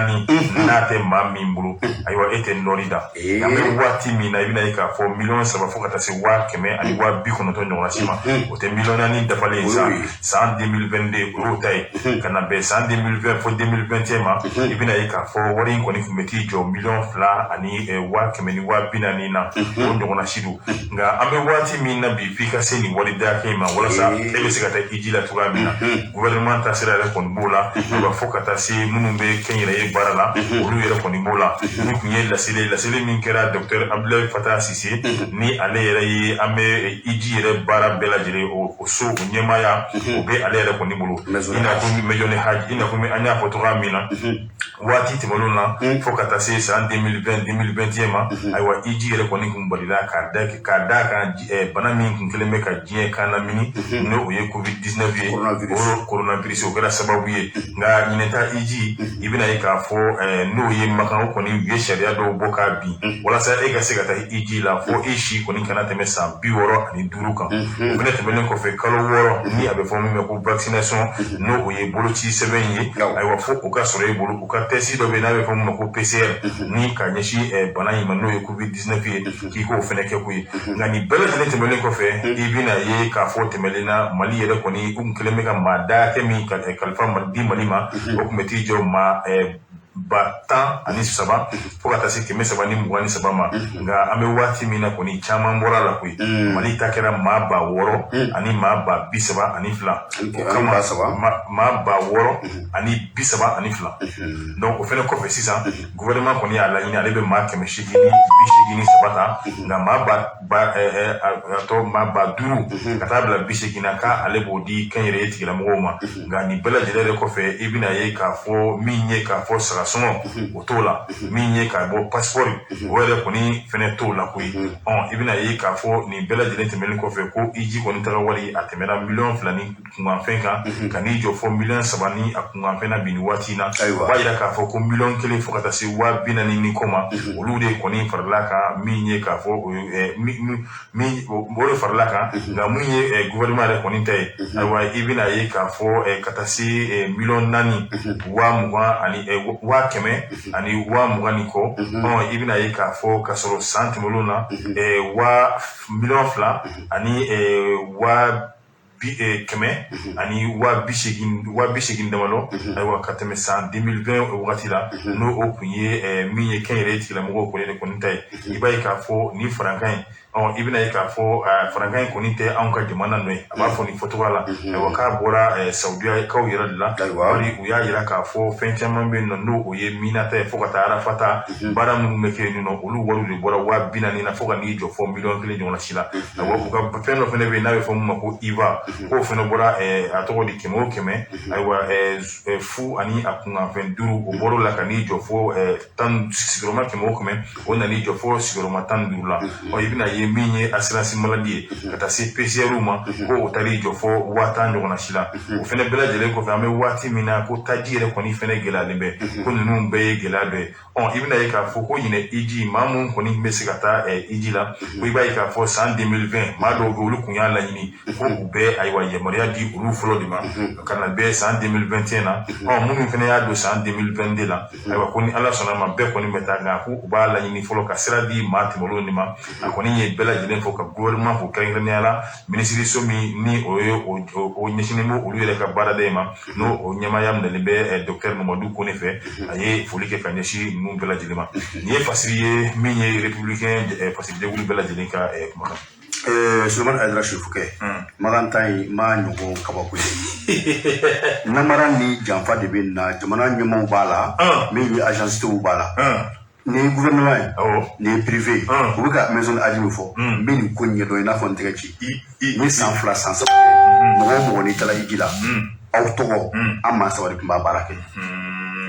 tɛ maa min bolo, ayiwa, e tɛ nɔri da. An bɛ waati min na, i bɛna ye k'a fɔ 3 miliyɔn fo ka taa se 190,000 ɲɔgɔnna si ma, o tɛ 4 miliyɔn dafalen ye sa. San 2022, o y'o ta ye. Ka na bɛn san 2020 fo 2021 ma, i bɛna ye k'a fɔ wari in kɔni tun bɛ t'i jɔ 2,140,000 na, o ɲɔgɔnna si don. Nka an bɛ waati min na bi, f'i ka se nin wari hakɛ in ma walasa e bɛ se ka taa hiji la cogoya min na. Gouvernement ta sira yɛrɛ kɔni b'o la, ayiwa, fo ka taa se minnu bɛ kɛnyɛrɛye baara la, olu yɛrɛ kɔni b'o la. Ni tun ye laseli min kɛra docteur Abdoulaye Fatah Cissé, ni ale yɛrɛ ye an bɛ hiji yɛrɛ baara bɛɛ lajɛlen o so o ɲɛmaaya, o bɛ ale yɛrɛ kɔni bolo, i n'a fɔ maison de hajj, i n'a fɔ an y'a fɔ cogoya min na waati tɛmɛnenw na, fo ka taa se san 2020, 2021 ma. Ayiwa, hiji yɛrɛ kɔni kun balila k'a da kan bana min kun kɛlen bɛ ka diɲɛ kan lamini, n'o ye Covid 19 ye, o coronavirus, o kɛra sababu ye. Nka ɲinɛta hiji, i bɛna ye k'a fɔ n'o ye Makan, o kɔni u ye sariya dɔw bɔ k'a bin walasa e ka se ka taa hiji la, fo e si kɔni kana tɛmɛ san 65 kan. O fɛnɛ tɛmɛnen kɔfɛ, kalo 6, ni a bɛ fɔ min ma ko vaccination, n'o o ye boloci sɛbɛn ye, ayiwa, fo o ka sɔrɔ e bolo. U ka test dɔ bɛ yen n'a bɛ fɔ min ma ko PCR, ni ka ɲɛsin bana in ma, n'o ye Covid 19 ye, k'i k'o fɛnɛ kɛ koyi. Nka nin bɛɛ lajɛlen tɛmɛnen kɔfɛ, i bɛna ye k'a fɔ tɛmɛnen na, Mali yɛrɛ kɔni, u kun kɛlen bɛ ka maa da hakɛ min kalifa di Mali ma, o tun bɛ t'i jɔ maa 13,000 fo ka taa se 323 ma. Nka an bɛ waati min na kɔni, caman bɔra la koyi. Mali ta kɛra maa 6,000 ani maa 32,000. O kama, maa 6,032. Donc o fɛnɛ kɔfɛ sisan, gouvernement kɔni y'a laɲini, ale bɛ maa 883 ta, nka maa ba ba a tɔ maa 5,000 ka taa bila 80 na, k'ale b'o di kɛnyɛrɛye tigilamɔgɔw ma. Nka nin bɛɛ lajɛlen yɛrɛ kɔfɛ, i bɛna ye k'a fɔ min ye k'a fɔ saga sɔngɔ, o t'o la. Min ye k'a bɔ passeport, o yɛrɛ kɔni fɛnɛ t'o la koyi. Ɔ, i bɛna ye k'a fɔ nin bɛɛ lajɛlen tɛmɛnen kɔfɛ, ko hiji kɔni taga wari, a tɛmɛna 2 miliyɔn ni kunkanfɛn kan, ka n'i jɔ fɔ 3 miliyɔn ni a kunkanfɛn na bi nin waati in na. O b'a yira k'a fɔ ko 1 miliyɔn fo ka taa se 40,000 ni kɔ ma, olu de kɔni farala kan. Min ye k'a fɔ min o de farala kan. Nka mun ye gouvernement yɛrɛ kɔni ta ye, ayiwa, i bɛna ye k'a fɔ ka taa se 4,020,000 ani 120,000 ni kɔ. Ɔ, i bɛna ye k'a fɔ ka sɔrɔ san tɛmɛnenw na, waa 2 miliyɔn ani waa bi kɛmɛ ani 80,000, 80,000 damadɔ, ayiwa, ka tɛmɛ san 2020 wagati la, n'o o kun ye min ye kɛnyɛrɛye tigilamɔgɔw kɔni de kɔni ta ye. I b'a ye k'a fɔ nin farankan in, ɔ, i bɛna ye k'a fɔ farankan in kɔni tɛ anw ka jamana nɔ ye. A b'a fɔ nin fɔcogoya la, ayiwa, k'a bɔra Sawudiyakaw yɛrɛ de la. Bari u y'a yira k'a fɔ fɛn caman bɛ yen nɔ, n'o o ye Minata ye, fo ka taa Arafata baara minnu bɛ kɛ yen nɔ, olu wariw de bɔra 40,000 na fo ka n'i jɔ fɔ 1 miliyɔn ɲɔgɔnna si la. Ayiwa, u ka fɛn dɔ fɛnɛ bɛ yen n'a bɛ fɔ min ma ko IVA, k'o fɛnɛ bɔra a tɔgɔ di kɛmɛ o kɛmɛ, ayiwa, fu ani a kunkanfɛn duuru, o bɔr'o la ka n'i jɔ fo tan sigiyɔrɔma kɛmɛ o kɛmɛ, o nan'i jɔ fo sigiyɔrɔma 15 la. Ɔ, i bɛna ye min ye assurance maladie ye, ka taa se PCR ma, ko o taar'i jɔ fo 10,000 ɲɔgɔnna si la. O fɛnɛ bɛɛ lajɛlen kɔfɛ, an bɛ waati min na, ko taji yɛrɛ kɔni fɛnɛ gɛlɛyalen bɛ, ko ninnu bɛɛ ye gɛlɛya dɔ ye. Ɔ, i bɛna ye k'a fɔ ko ɲinɛ hiji, maa mun kɔni bɛ se ka taa hiji la, ko i b'a ye k'a fɔ san 2020, maa dɔw bɛ, olu kun y'a laɲini ko u bɛ, ayiwa, yamaruya di olu fɔlɔ de ma ka na bɛn san 2021 na. Ɔ, minnu fana y'a don san 2022 la, ayiwa, ko ni Ala sɔnna ma, bɛɛ kɔni bɛ taa, nka ko u b'a laɲini fɔlɔ ka sira di maa tɛmɛnlenw de ma. A kɔni ye bɛɛ lajɛlen fo ka gouvernement fo, kɛrɛnkɛrɛnnenya la minisiriso min ni o ye o ɲɛsinnen bɛ olu yɛrɛ ka baarada in ma, n'o o ɲɛmaaya minɛlen bɛ docteur Mamadu Kone fɛ. A ye foli kɛ ka ɲɛsin ninnu bɛɛ lajɛlen ma. Nin ye fasiri ye min ye Républicain fasirijɛkulu bɛɛ lajɛlen ka kumakan. Sulemani Hayidara Sirifukɛ, Makan ta in ma ɲɔgɔn kabako ye. Namara ni janfa de bɛ na, jamana ɲɛmaaw b'a la, min ye agence b'a la, nin ye gouvernement ye, nin ye privé ye. U bɛ ka maison Aji min fɔ, n bɛ nin ko ɲɛdɔn i n'a fɔ n tɛgɛ ci. N ye san 2 san 3 kɛ, mɔgɔ o mɔgɔ n'i taara hiji la, aw tɔgɔ, an maa 3 de tun b'a baara kɛ.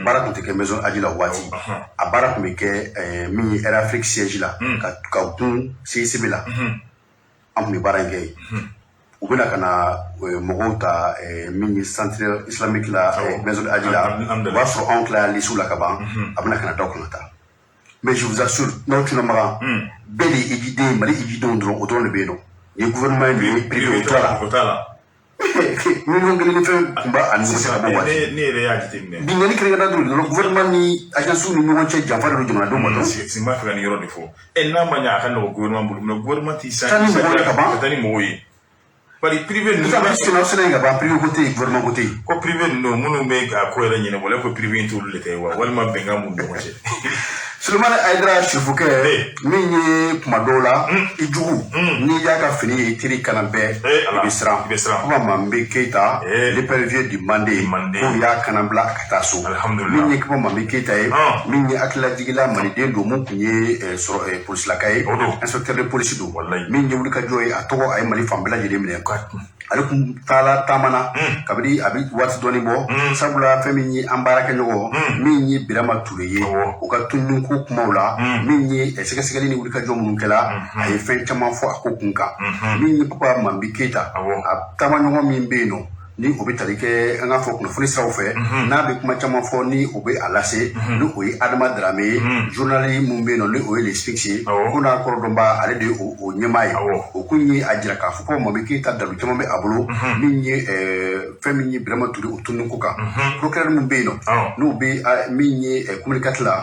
Baara tun tɛ kɛ maison Aji la o waati, a baara tun bɛ kɛ min ye Air Afrique siège la, ka gun CICB la. An tun bɛ baara in kɛ yen. U bɛna ka na mɔgɔw ta min ye centre islamique la, maison Aji la, o b'a sɔrɔ anw tilala liste la ka ban, a bɛna ka na daw kana taa. Mais je vous assure, n'aw tuna Makan, bɛɛ de ye hijiden ye, Mali hijidenw dɔrɔn, o dɔrɔn de bɛ yen nɔ. Nin ye gouvernement ye, nin ye privé, o t'a la. O t'a la. 1 million ni fɛn tun b'a ani ɲɔgɔn cɛ ka bɔ waati. Ne yɛrɛ y'a jateminɛ. Binkanni kɛrɛnkɛrɛnnen dɔrɔn dɔrɔn, gouvernement ni agence ni ɲɔgɔn cɛ, janfa de don jamanadenw ma dɔrɔn. N b'a fɛ ka nin yɔrɔ de fɔ. Ɛ, n'a ma ɲɛ, a ka nɔgɔn gouvernement bolo, mais gouvernement t'i san. Taa ni mɔgɔw ye ka ban. Ka taa ni mɔgɔw ye. Bari privé ninnu. Sisan bɛ senna in ka ban, privé ko tɛ yen, gouvernement ko tɛ yen. Ko privé ninnu minnu bɛ a ko yɛrɛ ɲɛnabɔ, ko privé in t'olu de ta ye wa, walima bɛnkan b'u ni ɲɔgɔn cɛ. Sulemani Hayidara Sirifukɛ, min ye kuma dɔw la i jugu, n'i y'a ka fini ye i teri kana bɛɛ, i bɛ siran. I bɛ siran. Kuma Mambe Keyita, l'épervier du Mande, k'o y'a kana bila a ka taa so. Alhamdulillah. Min ye Kuma Mambe Keyita ye, min ye hakililajigila maliden don, mun tun ye sɔrɔ polisilaka ye, inspecteur de police don, min ye wulikajɔ ye, a tɔgɔ a ye Mali fan bɛɛ lajɛlen minɛ. Ale kun taala taamana kabini a bɛ waati dɔɔni bɔ, sabula fɛn min ye an baarakɛɲɔgɔn min ye Birama Ture ye, o ka tununko kumaw la, min ye sɛgɛsɛgɛli ni wulikajɔ minnu kɛla, a ye fɛn caman fɔ a ko kun kan. Min ye Papa Mambi Keyita, a taamaɲɔgɔn min bɛ yen nɔ, ni o bɛ tali kɛ an k'a fɔ kunnafoni siraw fɛ, n'a bɛ kuma caman fɔ, ni o bɛ a lase, ni o ye Adama Darame ye, journal mun bɛ yen nɔ, ni o ye Le Sphinx ye, ko n'a kɔrɔdɔnba, ale de ye o ɲɛmaa ye. O kun ye a jira k'a fɔ ko Mambi Keyita dalu caman bɛ a bolo, min ye fɛn min ye Birama Ture o tununi ko kan. Procureur min bɛ yen nɔ, n'o bɛ min ye commune 4 la,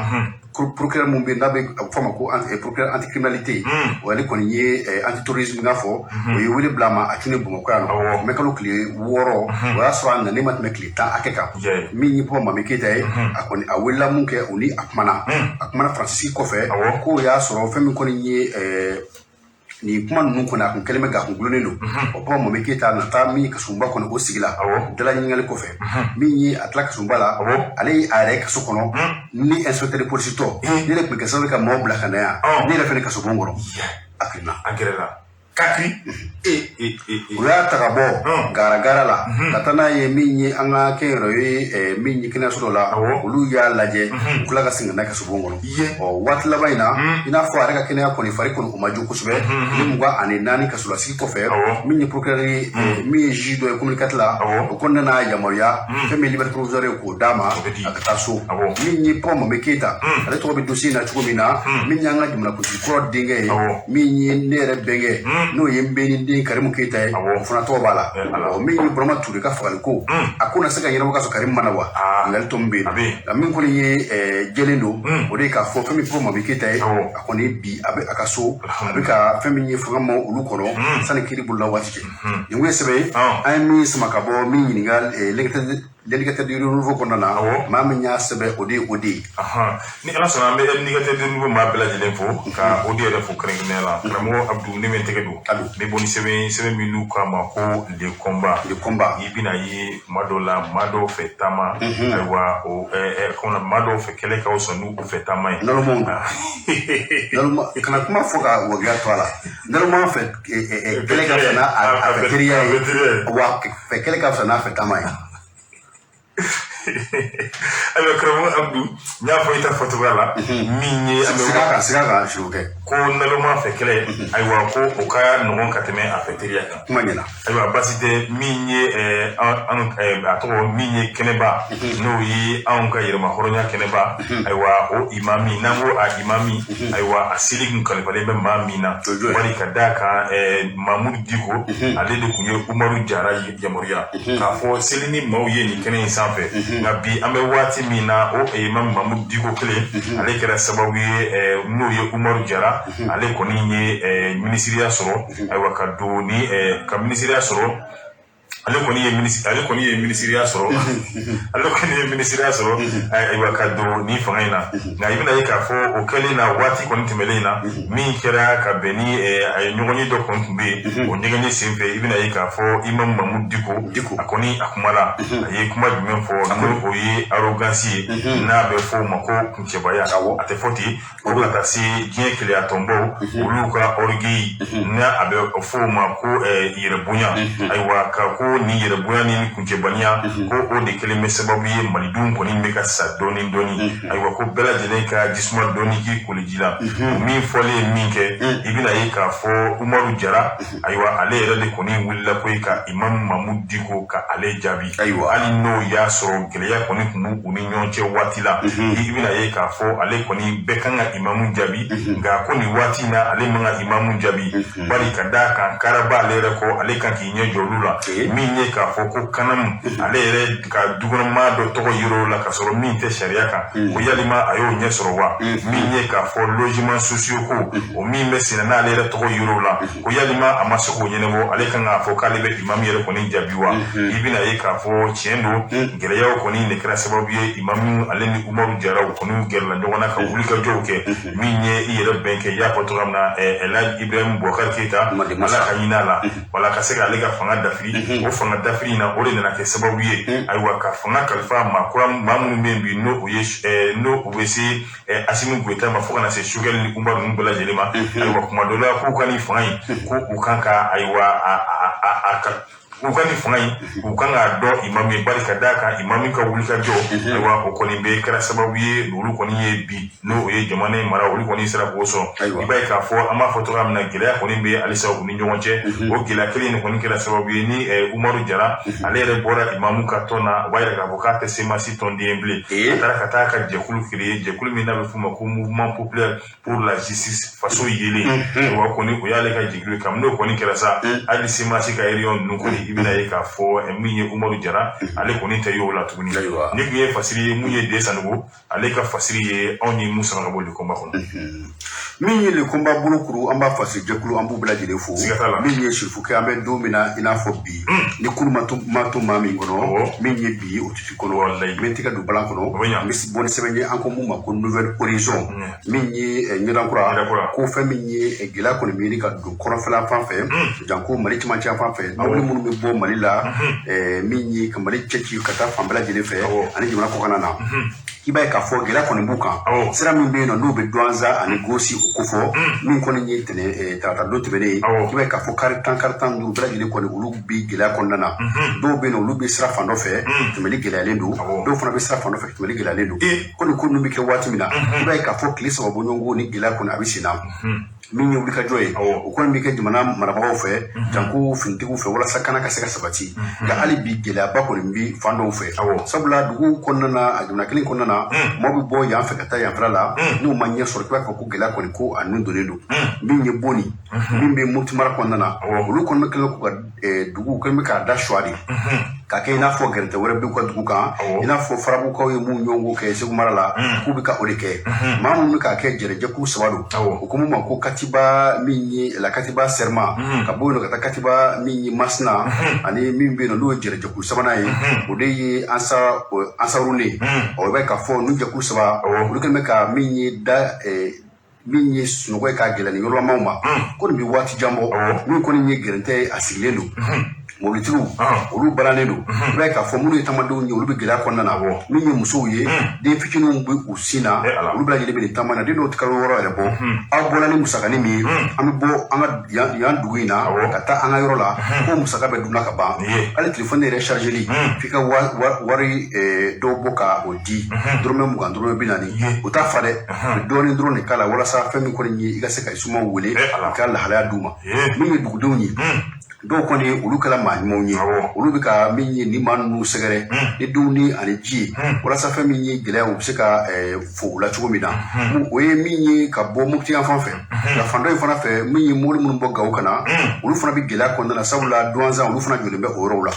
procureur mun bɛ yen n'a bɛ a bɛ fɔ a ma ko procureur anticriminalité, o ale kɔni ye antiterrorisme n'a fɔ, o ye wele bila a ma a tun ye Bamakɔ yan nɔ mɛ kalo tile 6, o y'a sɔrɔ a nalen ma tɛmɛ tile 10 hakɛ kan. Min ye Papa Mambi Keyita ye, a kɔni a welela mun kɛ, o ni a kumana, a kumana Faransi kɔfɛ, k'o y'a sɔrɔ fɛn min kɔni ye nin kuma ninnu kɔni, a kun kɛlen bɛ k'a kun gulonnen don. O Papa Mambi Keyita nata min ye kasoba kɔnɔ, o sigi la dala ɲininkali kɔfɛ, min ye a tila kasoba la, ale ye a yɛrɛ kaso kɔnɔ ni inspecteur de police tɔ, ne yɛrɛ tun bɛ kɛ sababu ye ka maaw bila ka na yan, ne yɛrɛ fɛnɛ kasobon kɔnɔ, a kirinna. A gɛrɛla kakiri. U y'a ta ka bɔ gara la ka taa n'a ye min ye an ka kɛnyɛrɛye min ye kɛnɛyaso dɔ la, olu y'a lajɛ, u tila ka segin ka na kasobon kɔnɔ. Ɔ, waati laban in na, i n'a fɔ a yɛrɛ ka kɛnɛya kɔni fari kɔni o ma jo kosɛbɛ, tile 24 kasolasigi kɔfɛ, min ye procureur ye, min ye juge dɔ ye commune 4 la, o kɔni nana yamaruya fɛn min ye liberté provisoire ye k'o d'a ma a ka taa so. Min ye Papa Mambi Keyita, ale tɔgɔ bɛ dossier in na cogo min na, min y'an ka jamanakuntigi kɔrɔ denkɛ ye, min ye ne yɛrɛ bɛnkɛ, n'o ye n bɛ den Karimu Keyita ye, o fana tɔgɔ b'a la. Ɔ, min ye Burama Ture ka fagali ko, a ko na se ka ɲɛnabɔ ka sɔrɔ Karimu mana wa, ɲininkali tɔ min bɛ yen nka min kɔni ye jɛlen don, o de ye k'a fɔ fɛn min Papa Mambi Keyita ye, a kɔni bi a bɛ a ka so, a bɛ ka fɛn min ye fanga ma olu kɔnɔ sani kiiri bolola waati cɛ. Nin kun ye sɛbɛn ye an ye min sama ka bɔ min ɲininka L'indicateur du renouveau kɔnɔna na, maa min y'a sɛbɛn, o de ye o de ye. Ni Ala sɔnna, an bɛ L'indicateur du renouveau maa bɛɛ lajɛlen fo, ka o de yɛrɛ fo kɛrɛnkɛrɛnnenya la karamɔgɔ Abdu. Ne bɛ n tɛgɛ don, n bɛ bɔ ni sɛbɛn, sɛbɛn min n'u k'a ma ko Le Combat. Le Combat. I bɛna ye kuma dɔw la, maa dɔw fɛ taama, ayiwa, o maa dɔw fɛ kɛlɛ ka fisa n'u fɛ taama ye. Naloma naloma, kana kuma fɔ ka wagiya to a la. Naloma fɛ kɛlɛ ka fisa n'a fɛ teriya ye, wa fɛ kɛlɛ ka fisa n'a fɛ taama ye. Ayiwa karamɔgɔ Abdu, n y'a fɔ i ta fɔcogoya la min ye an bɛ Siga kan, siga kan, Sirikɛ. Ko naloma fɛ kɛlɛ, ayiwa, ko o ka nɔgɔn ka tɛmɛ a fɛ teriya kan. Kuma ɲɛna. Ayiwa, basi tɛ. Min ye an a tɔgɔ min ye kɛnɛba, n'o ye anw ka yɛrɛma hɔrɔnya kɛnɛba, ayiwa, o imami, n'an ko a imami, ayiwa, a seli kun kalifalen bɛ maa min na, wali ka d'a kan Mamudu Diko, ale de kun ye Umaru Jara yamaruya k'a fɔ seli ni maaw ye nin kɛnɛ in sanfɛ. Nka bi an bɛ waati min na, o imam Mamudu Diko kelen, ale kɛra sababu ye, n'o ye Umaru Jara, ale kɔni ye minisiriya sɔrɔ, ayiwa, ka don ni ka minisiriya sɔrɔ. Ale kɔni ye ale kɔni ye minisiriya sɔrɔ, ale kɔni ye minisiriya sɔrɔ, ayiwa, ka don nin fanga in na. Nka i bɛna ye k'a fɔ o kɛlen na, waati kɔni tɛmɛlen na, min kɛra ka bɛn ni a ye ɲɔgɔnye dɔ kɔni tun bɛ yen, o ɲɛgɛnye senfɛ, i bɛna ye k'a fɔ Imam Mahmoud Dicko, a kɔni a kumala. A ye kuma jumɛn fɔ? N'o o ye arrogance ye, n'a bɛ fɔ o ma ko kuncɛbaya. A tɛ fɔ ten ko ka taa se diɲɛ keleya tɔnbaw, olu ka orgueil, n'a a bɛ fɔ o ma ko yɛrɛbonya. Ayiwa, ka ko nin yɛrɛbonya ni kuncɛbaniya, ko o de kɛlen bɛ sababu ye malidenw kɔni bɛ ka sa dɔɔni dɔɔni. Ayiwa, ko bɛɛ lajɛlen ka jisuma dɔɔni k'i koliji la. O min fɔlen min kɛ, i bɛna ye k'a fɔ Umaru Jara, ayiwa, ale yɛrɛ de kɔni wulila koyi ka Imam Mahmoud Dicko ka ale jaabi. Hali n'o y'a sɔrɔ gɛlɛya kɔni tun b'u ni ɲɔgɔn cɛ waati la, i bɛna ye k'a fɔ ale kɔni bɛɛ kan ka imamu jaabi. Nka ko nin waati in na, ale man ka imamu jaabi, bari ka d'a kan karaba ale yɛrɛ kɔ, ale kan k'i ɲɛ jɔ olu la. Min ye k'a fɔ ko kanamu, ale yɛrɛ ka dukɔnɔmaa dɔ tɔgɔ yir'o la ka sɔrɔ min tɛ sariya kan, ko yalima a y'o ɲɛ sɔrɔ wa? Min ye k'a fɔ logement sociaux ko, o min bɛ senna, n'ale yɛrɛ tɔgɔ yir'o la, ko yalima a ma se k'o ɲɛnabɔ, ale kan k'a fɔ k'ale bɛ imamu yɛrɛ kɔni jaabi wa? I bɛna ye k'a fɔ tiɲɛ don, gɛlɛyaw kɔni de kɛra sababu ye imamu ale ni Umaru Jara kɔni gɛrɛla ɲɔgɔn na ka wulikajɔw kɛ. Min ye i yɛrɛ bɛn kɛ, i y'a fɔ cogoya min na, Elhaji Ibrahim Boubacar Keita, Ala ka ɲin'a la, wala ka se k'ale ka fanga dafiri. O fanga dafiri in na, o de nana kɛ sababu ye, ayiwa, ka fanga kalifa maa kura, maa minnu bɛ yen bi, n'o o ye n'o u bɛ se Assimi Goïta ma, fo ka na se Choguel ni Umaru ninnu bɛɛ lajɛlen ma. Ayiwa, kuma dɔ la, k'u ka nin fanga in, ko u kan ka, ayiwa, a ka u ka nin fanga in, u kan k'a dɔn imamu ye, bari ka d'a kan imamu ka wulikajɔ, ayiwa, o kɔni bɛ kɛra sababu ye olu kɔni ye bi n'o ye jamana in mara, olu kɔni sera k'o sɔrɔ. I b'a ye k'a fɔ an b'a fɔ cogoya min na, gɛlɛya kɔni bɛ halisa u ni ɲɔgɔn cɛ. O gɛlɛya kelen in kɔni kɛra sababu ye ni Umaru Jara, ale yɛrɛ bɔra imamu ka tɔn na. O b'a yira k'a fɔ k'a tɛ CMAS tɔnden bilen. A taara ka taa ka jɛkulu créer, jɛkulu min n'a bɛ f'o ma ko Mouvement populaire pour la justice, faso yelen. O kɔni, o y'ale ka jɛkulu ye. Kabini n'o kɔni kɛra sa, hali CMAS ka réunion ninnu kɔni, i bɛna ye k'a fɔ min ye Umaru Jara, ale kɔni tɛ ye o la tuguni. Ni tun ye fasiri ye, mun ye De Sanogo ale ka fasiri ye, anw ye mun sama ka bɔ Le Combat kɔnɔ. Min ye Le Combat bolokuru, an b'a fasiri jɛkulu, an b'u bɛɛ lajɛlen fo. Siga t'a la. Min ye Sirifukɛ, an bɛ don min na i n'a fɔ bi, ni kulu ma to ma to maa min kɔnɔ, min ye bi ye, o tɛ fi kɔnɔ. N bɛ tɛgɛ don balan kɔnɔ. O bɛ ɲa. N bɛ bɔ ni sɛbɛn ye, an ko mun ma ko Nouvel Horizon, min ye ɲɛdan kura, ko fɛn min ye gɛlɛya kɔni bɛ ɲini ka don kɔrɔnfɛla fan fɛ, janko Mali cɛmancɛ fan fɛ, mobili minnu bɛ bɔ Mali la, min ye ka Mali cɛci ka taa fan bɛɛ lajɛlen fɛ ani jamana kɔkanna na, i b'a ye k'a fɔ gɛlɛya kɔni b'u kan. Sira min bɛ yen nɔ, n'o bɛ Douentza ani Gosi o kofɔ, min kɔni ye tɛnɛ tarata don tɛmɛnen ye, i b'a ye k'a fɔ kari 10, kari 15 bɛɛ lajɛlen kɔni, olu bɛ gɛlɛya kɔnɔna na. Dɔw bɛ yen nɔ, olu bɛ sira fan dɔ fɛ, tɛmɛli gɛlɛyalen don. Dɔw fana bɛ sira fan dɔ fɛ, tɛmɛli gɛlɛyalen don. Ko nin ko ninnu bɛ kɛ waati min na, i b'a ye k'a fɔ tile 3 bɔɲɔgɔnko ni gɛlɛya kɔni a bɛ sen na. Min ye wulikajɔ ye, o kɔni bɛ kɛ jamana marabagaw fɛ, janko finitigiw fɛ, walasa kana ka se ka sabati. Nka hali bi gɛlɛyaba kɔni bɛ fan dɔw fɛ, sabula dugu kɔnɔna na, a jamana kelen kɔnɔna na, maaw bɛ bɔ yan fɛ ka taa yan fɛla la, n'u ma ɲɛ sɔrɔ, i b'a fɔ ko gɛlɛya kɔni ko a nun donnen don. Min ye Boni, min bɛ Mopti mara kɔnɔna na, olu kɔni bɛ kɛlen k'u ka dugu kɛlen bɛ k'a da suwa de k'a kɛ i n'a fɔ gɛrɛntɛ wɛrɛ b'u ka dugu kan, i n'a fɔ farabukaw ye mun ɲɔgɔn kɛ Segu mara la, k'u bɛ ka o de kɛ. Maa minnu bɛ k'a kɛ, jɛrɛjɛkulu 3 don. O ko mun ma ko katiba, min ye la katiba Serma, ka bɔ yen nɔ ka taa katiba min ye Masina, ani min bɛ yen nɔ n'o ye jɛrɛjɛkulu sabanan ye, o de ye Ansarune. Ɔ, i b'a ye k'a fɔ ninnu jɛkulu 3, olu kɛlen bɛ ka min ye da min ye sunɔgɔ ye k'a gɛlɛn ni yɔrɔlamaw ma, ko nin bɛ waati jan bɔ. Min kɔni ye gɛrɛntɛ ye, a sigilen don, mobilitigiw olu balannen don. I b'a ye k'a fɔ minnu ye taamadenw ye, olu bɛ gɛlɛya kɔnɔna na. Min ye musow ye, den fitininw bɛ u sin na, olu bɛɛ lajɛlen bɛ nin taama na, den dɔw tɛ kalo 6 yɛrɛ bɔ. Aw bɔra ni musakanin min ye, an bɛ bɔ an ka yan dugu in na ka taa an ka yɔrɔ la, ko musaka bɛ dunna ka ban. Hali telefɔni yɛrɛ charizeli, f'i ka wari dɔw bɔ ka o di, dɔrɔmɛ 20, dɔrɔmɛ 40, o t'a fa dɛ, u bɛ dɔɔnin dɔrɔn de k'a la, walasa fɛn min kɔni ye i ka se ka i somaw wele, i ka lahalaya d'u ma. Min ye dugudenw ye, dɔw kɔni olu kɛra maa ɲumanw ye, olu bɛ ka min ye ni maa ninnu sɛgɛrɛ ni dumuni ani ji ye, walasa fɛn min ye gɛlɛya, u bɛ se ka fo u la cogo min na. O ye min ye ka bɔ Mopti yan fan fɛ. Nka fan dɔ in fana fɛ, min ye mobili minnu bɔ Gawo ka na, olu fana bɛ gɛlɛya kɔnɔna na, sabula Douentza olu fana jɔlen bɛ o yɔrɔw la.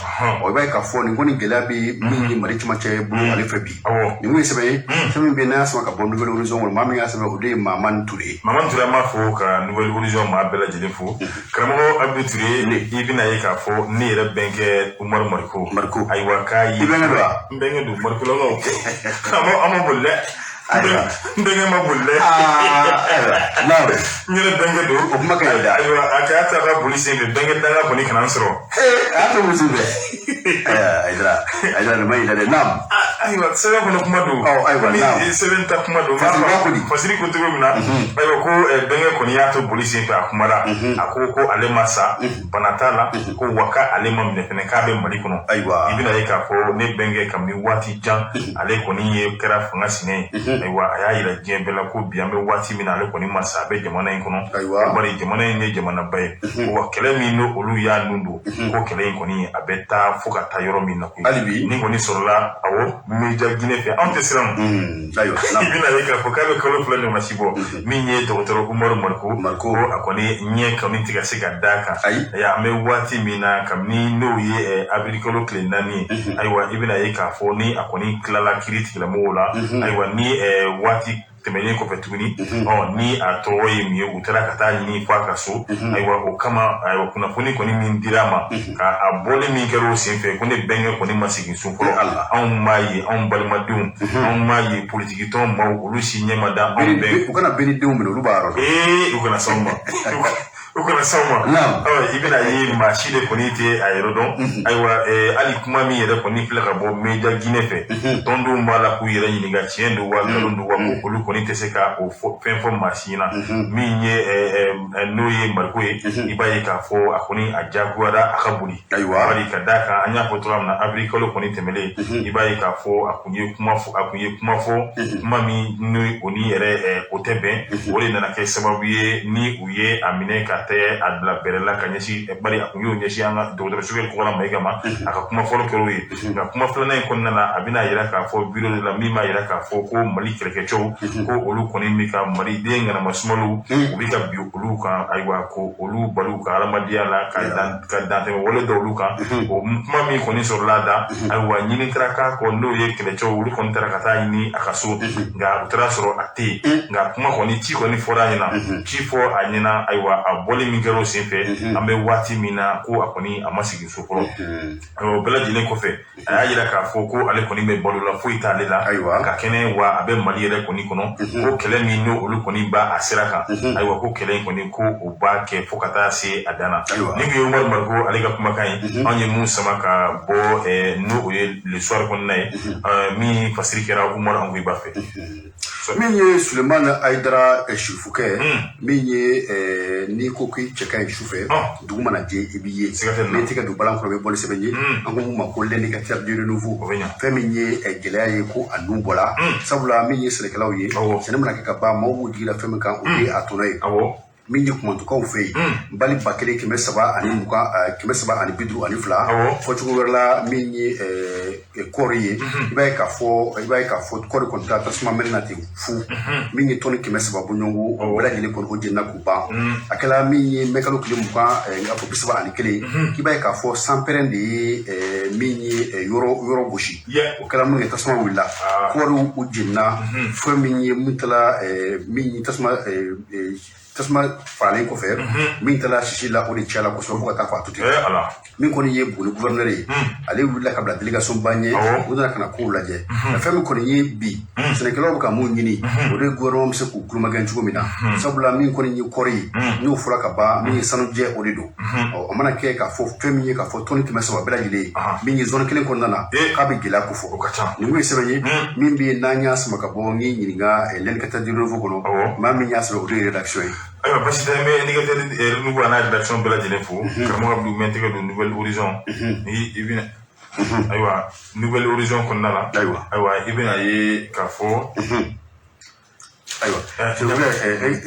Ɔ, i b'a ye k'a fɔ nin kɔni gɛlɛya bɛ min ye Mali cɛmancɛ bolo ale fɛ bi. Nin kun ye sɛbɛn ye, sɛbɛn min bɛ yen n'a y'a sama ka bɔ Nouvel Horizon kɔnɔ, maa min y'a sɛbɛn, o de ye Mamani Ture ye. Mamani Ture, an b'a fo ka Nouvel Horizon maa bɛɛ lajɛlen fo. Karamɔgɔ Abidu Ture, i I bɛna ye k'a fɔ ne yɛrɛ bɛnkɛ Umaru Mariko. Mariko. Ayiwa, k'a ye. I bɛnkɛ don wa? N bɛnkɛ don, Marikolakaw. An ma boli dɛ. Ayiwa. N bɛnkɛ ma boli dɛ. Aa, ayiwa, naam. N yɛrɛ bɛnkɛ don. O kuma ka ɲi da. Ayiwa, a k'a ta ka boli sen fɛ, bɛnkɛ danga kɔni kana n sɔrɔ. Ee, a y'a to muso fɛ. Ayiwa, Hayidara, Hayidara, nin ma ɲi dɛ, naam. Ayiwa, sɛbɛn kɔnɔ kuma don. Ɔ, ayiwa, Ni naam. sɛbɛn ta kuma don. Fasiri ba ko di? Fasiri ko cogo min na, ayiwa, ko bɛnkɛ kɔni y'a to boli sen fɛ, a kumara. A ko ko ale ma sa, bana t'a la, ko wa k'ale ma minɛ fɛnɛ, k'a bɛ Mali kɔnɔ. Ayiwa. I bɛna ye k'a fɔ ne bɛnkɛ, kabini waati jan, ale kɔni ye kɛra fanga sinɛ ye. Ayiwa, a y'a yira diɲɛ bɛɛ la ko bi an bɛ waati min na, ale kɔni ma sa, a bɛ jamana in kɔnɔ. Ayiwa. Bari jamana in ye jamanaba ye. Wa kɛlɛ min n'o olu y'a nun don, ko kɛlɛ in kɔni a bɛ taa fo ka taa yɔrɔ min na koyi. Hali bi? Ni kɔni sɔrɔla, awɔ, Média Guinée fɛ, anw tɛ siran o. Ayiwa, I naam. bɛna ye k'a fɔ k'a bɛ kalo 2 ɲɔgɔnna si bɔ, min ye dɔgɔtɔrɔ Umaru Mariko. Mariko. Ko a kɔni ɲɛ kɔni tɛ ka se ka d'a kan. Ayi. Ayiwa, an bɛ waati min na, kabini n'o ye avril kalo tile 4 ye, ayiwa, i bɛna ye k'a fɔ ni a kɔni tilala kiiri tigilamɔgɔw la, ayiwa, ni waati tɛmɛnen kɔfɛ tuguni, ɔ, ni a tɔgɔ ye min ye, u taara ka taa ɲini fo a ka so. Ayiwa, o kama, ayiwa, kunnafoni kɔni min dira a ma, ka a bɔli min kɛra o senfɛ, ko ne bɛnkɛ kɔni ma segin so fɔlɔ. Allah. Anw m'a ye, anw balimadenw, anw m'a ye, politikitɔn maaw, olu si ɲɛ ma da anw bɛn. U kana bɛɛ ni denw minɛ, olu b'a yɔrɔ dɔn. Ee, u kana s'anw ma, u kana s'anw ma. Naam. Ɔ, i bɛna ye maa si de kɔni tɛ a yɛrɛ dɔn. Ayiwa, hali kuma min yɛrɛ kɔni filɛ ka bɔ Média Guinée fɛ, tɔndenw b'a la k'u yɛrɛ ɲininka tiɲɛ don wa nkalon don wa, ko olu kɔni tɛ se ka o fɔ, fɛn fɔ maa si ɲɛna. Min ye n'o ye Mariko ye, i b'a ye k'a fɔ a kɔni a diyagoyara a ka boli. Ayiwa. Bari ka d'a kan, an y'a fɔ cogoya min na, avril kalo kɔni tɛmɛlen, i b'a ye k'a fɔ a kun ye kuma fɔ, a kun ye kuma fɔ, kuma min ni o ni yɛrɛ o tɛ bɛn, o de nana kɛ sababu ye ni u ye a minɛ ka tɛ a bila bɛrɛ la ka ɲɛsin, bari a kun y'o ɲɛsin an ka dɔgɔtɔrɔ Choguel Kokalla Maïga ma. A ka kuma fɔlɔ kɛra o ye, nka kuma filanan in kɔnɔna na, a bɛna yira k'a fɔ bureau de la min b'a yira k'a fɔ ko Mali kɛlɛkɛcɛw, ko olu kɔni bɛ ka Maliden ŋanama sumaliw, u bɛ ka bin olu kan, ayiwa, ko olu bali u ka hadamadenya la, ka dan ka dantɛmɛ wale dɔ olu kan. O kuma min kɔni sɔrɔla a da, ayiwa, ɲini taara k'a kɔ, n'o ye kɛlɛcɛw, olu kɔni taara ka taa ɲini a ka so, nka u taara sɔrɔ a tɛ yen. Nka kuma kɔni ci kɔni fɔra a ɲɛna, ci fɔ a ɲɛna. Ayiwa, a bɔli min kɛra o senfɛ, an bɛ waati min na, ko a kɔni a ma segin so fɔlɔ. Ayiwa, o bɛɛ lajɛlen kɔfɛ, a y'a yira k'a fɔ ko ale kɔni bɛ balo la, foyi t'ale la. Ayiwa. Ka kɛnɛ wa, a bɛ Mali yɛrɛ kɔni kɔnɔ, ko kɛlɛ min n'o olu kɔni b'a a sira kan, ayiwa, ko kɛlɛ in kɔni, ko o b'a kɛ fo ka taa se a dan na. Ayiwa. Ni kun ye Umaru Mariko ale ka kumakan ye, anw ye mun sama ka bɔ n'o o ye Le Soir kɔnɔna ye, min fasiri kɛra Umaru Angoyiba fɛ. Min ye Sulemani Hayidara Sirifukɛ, min ye n'i ko k'i cɛ ka ɲi su fɛ, dugu mana jɛ, i b'i ye. Siga tɛ nin na. N'i tɛgɛ don balan kɔnɔ, i bɛ bɔ ni sɛbɛn ye. An ko mun ma ko L'Indicateur du Renouveau. O bɛ ɲa. Fɛn min ye gɛlɛya ye, ko a nun bɔla, sabula min ye sɛnɛkɛlaw ye, sɛnɛ mana kɛ ka ban, maaw b'u jigi da fɛn min kan, o ye a tɔnɔ ye. Min ye kumantukaw fɛ yen, bali 1320, 352. Fɔcogo wɛrɛ la, min ye kɔɔri ye, i b'a ye k'a fɔ kɔɔri kɔni taara tasuma mɛnɛ na ten fu. Min ye tɔni 300 bɔɲɔgɔnko, o bɛɛ lajɛlen kɔni o jenina k'u ban. A kɛla min ye mɛkalo tile 20, n k'a fɔ 31, k'i b'a ye k'a fɔ sanpɛrɛn de ye min ye yɔrɔ yɔrɔ gosi. O kɛra mun ye, tasuma wulila, kɔɔriw u jenina. Fɛn min ye mun taara min ye tasuma tasuma faralen kɔfɛ, min taara sisi la, o de cayala kosɛbɛ fo ka taa fɔ a to ten. Eh, Ala. Min kɔni ye Buguni gouverneur ye, ale wulila ka bila délégation ba ɲɛ, u nana ka na kow lajɛ. Nka fɛn min kɔni ye bi sɛnɛkɛlaw bɛ ka mun ɲini, o de ye gouvernement bɛ se k'u kulomagɛn cogo min na, sabula min kɔni ye kɔɔri ye, n'o fɔra ka ban, min ye sanujɛ, o de don. Ɔ, a mana kɛ k'a fɔ fɛn min ye k'a fɔ tɔni 300 bɛɛ lajɛlen ye, min ye zone kelen kɔnɔna na, k'a bɛ gɛlɛya ko fɔ. O ka ca. Nin kun ye sɛbɛn ye min bɛ yen n'an y'a sama ka bɔ n y'i ɲininka L'Indicateur du Renouveau kɔnɔ. Maa min y'a sɛbɛn, o de ye rédaction ye. Ayiwa, basi tɛ, n bɛ Indicateur Renouveau a n'a rédaction bɛɛ lajɛlen fo. Karamɔgɔ Abdou, n bɛ n tɛgɛ don Nouvel Horizon, ni i bɛna, ayiwa, Nouvel Horizon kɔnɔna la, ayiwa, i bɛna ye k'a fɔ Ayiwa,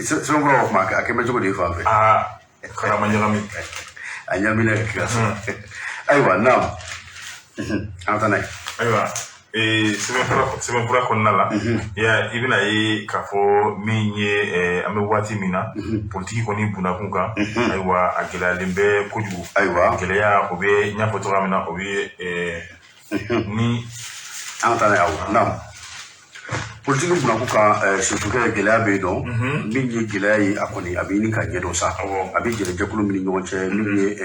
sɛbɛn kura o kuma a kɛ bɛ cogo di e fan fɛ? Aa, karama ɲagami. A ɲagamina ka kɛ ka sɔrɔ. Ayiwa, naam, an ka taa n'a ye. Ayiwa, sɛbɛn kura kɔnɔna la, i bɛna ye k'a fɔ min ye an bɛ waati min na, politiki kɔni bundakun kan, ayiwa, a gɛlɛyalen bɛ kojugu. Gɛlɛya o bɛ, n y'a fɔ cogoya min na, o bɛ ni An ka taa n'a ye, awɔ, naam. Politiki bunakun kan, sefukɛ, gɛlɛya bɛ yen nɔ. Min ye gɛlɛya ye, a kɔni a bɛ ɲini ka ɲɛdɔn sa. A bɛ jɛrɛjɛkulu min ni ɲɔgɔn cɛ, min ye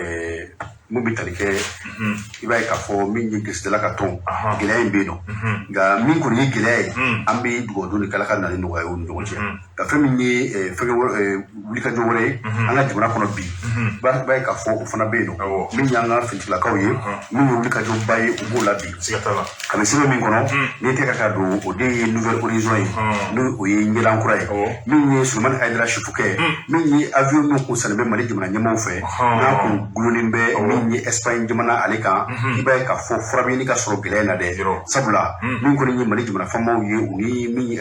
mun bɛ tali kɛ, i b'a ye k'a fɔ min ye gesedala ka tɔn, gɛlɛya in bɛ yen nɔ. Nka min kɔni ye gɛlɛya ye, an bɛ dugawu don ni k'Ala ka na ni nɔgɔya ye u ni ɲɔgɔn cɛ. Nka fɛn min ye fɛnkɛ wulikajɔ wɛrɛ ye an ka jamana kɔnɔ bi, i b'a ye k'a fɔ o fana bɛ yen nɔ, min y'an ka finitigilakaw ye, min ye wulikajɔba ye, u b'o la bi. Siga t'a la. A bɛ sɛbɛn min kɔnɔ, n'i tɛ ka don, o de ye Nouvel Horizon ye, n'o o ye ɲɛlan kura ye, min ye Sulemani Hayidara Sifukɛ, min ye avion min kun sannen bɛ Mali jamana ɲɛmaaw fɛ, n'a kun gulonnen bɛ min ye Espagne jamana ale kan, i b'a ye k'a fɔ fura bɛ ɲini ka sɔrɔ gɛlɛya in na dɛ. Sabula min kɔni ye Mali jamana faamaw ye, u ni min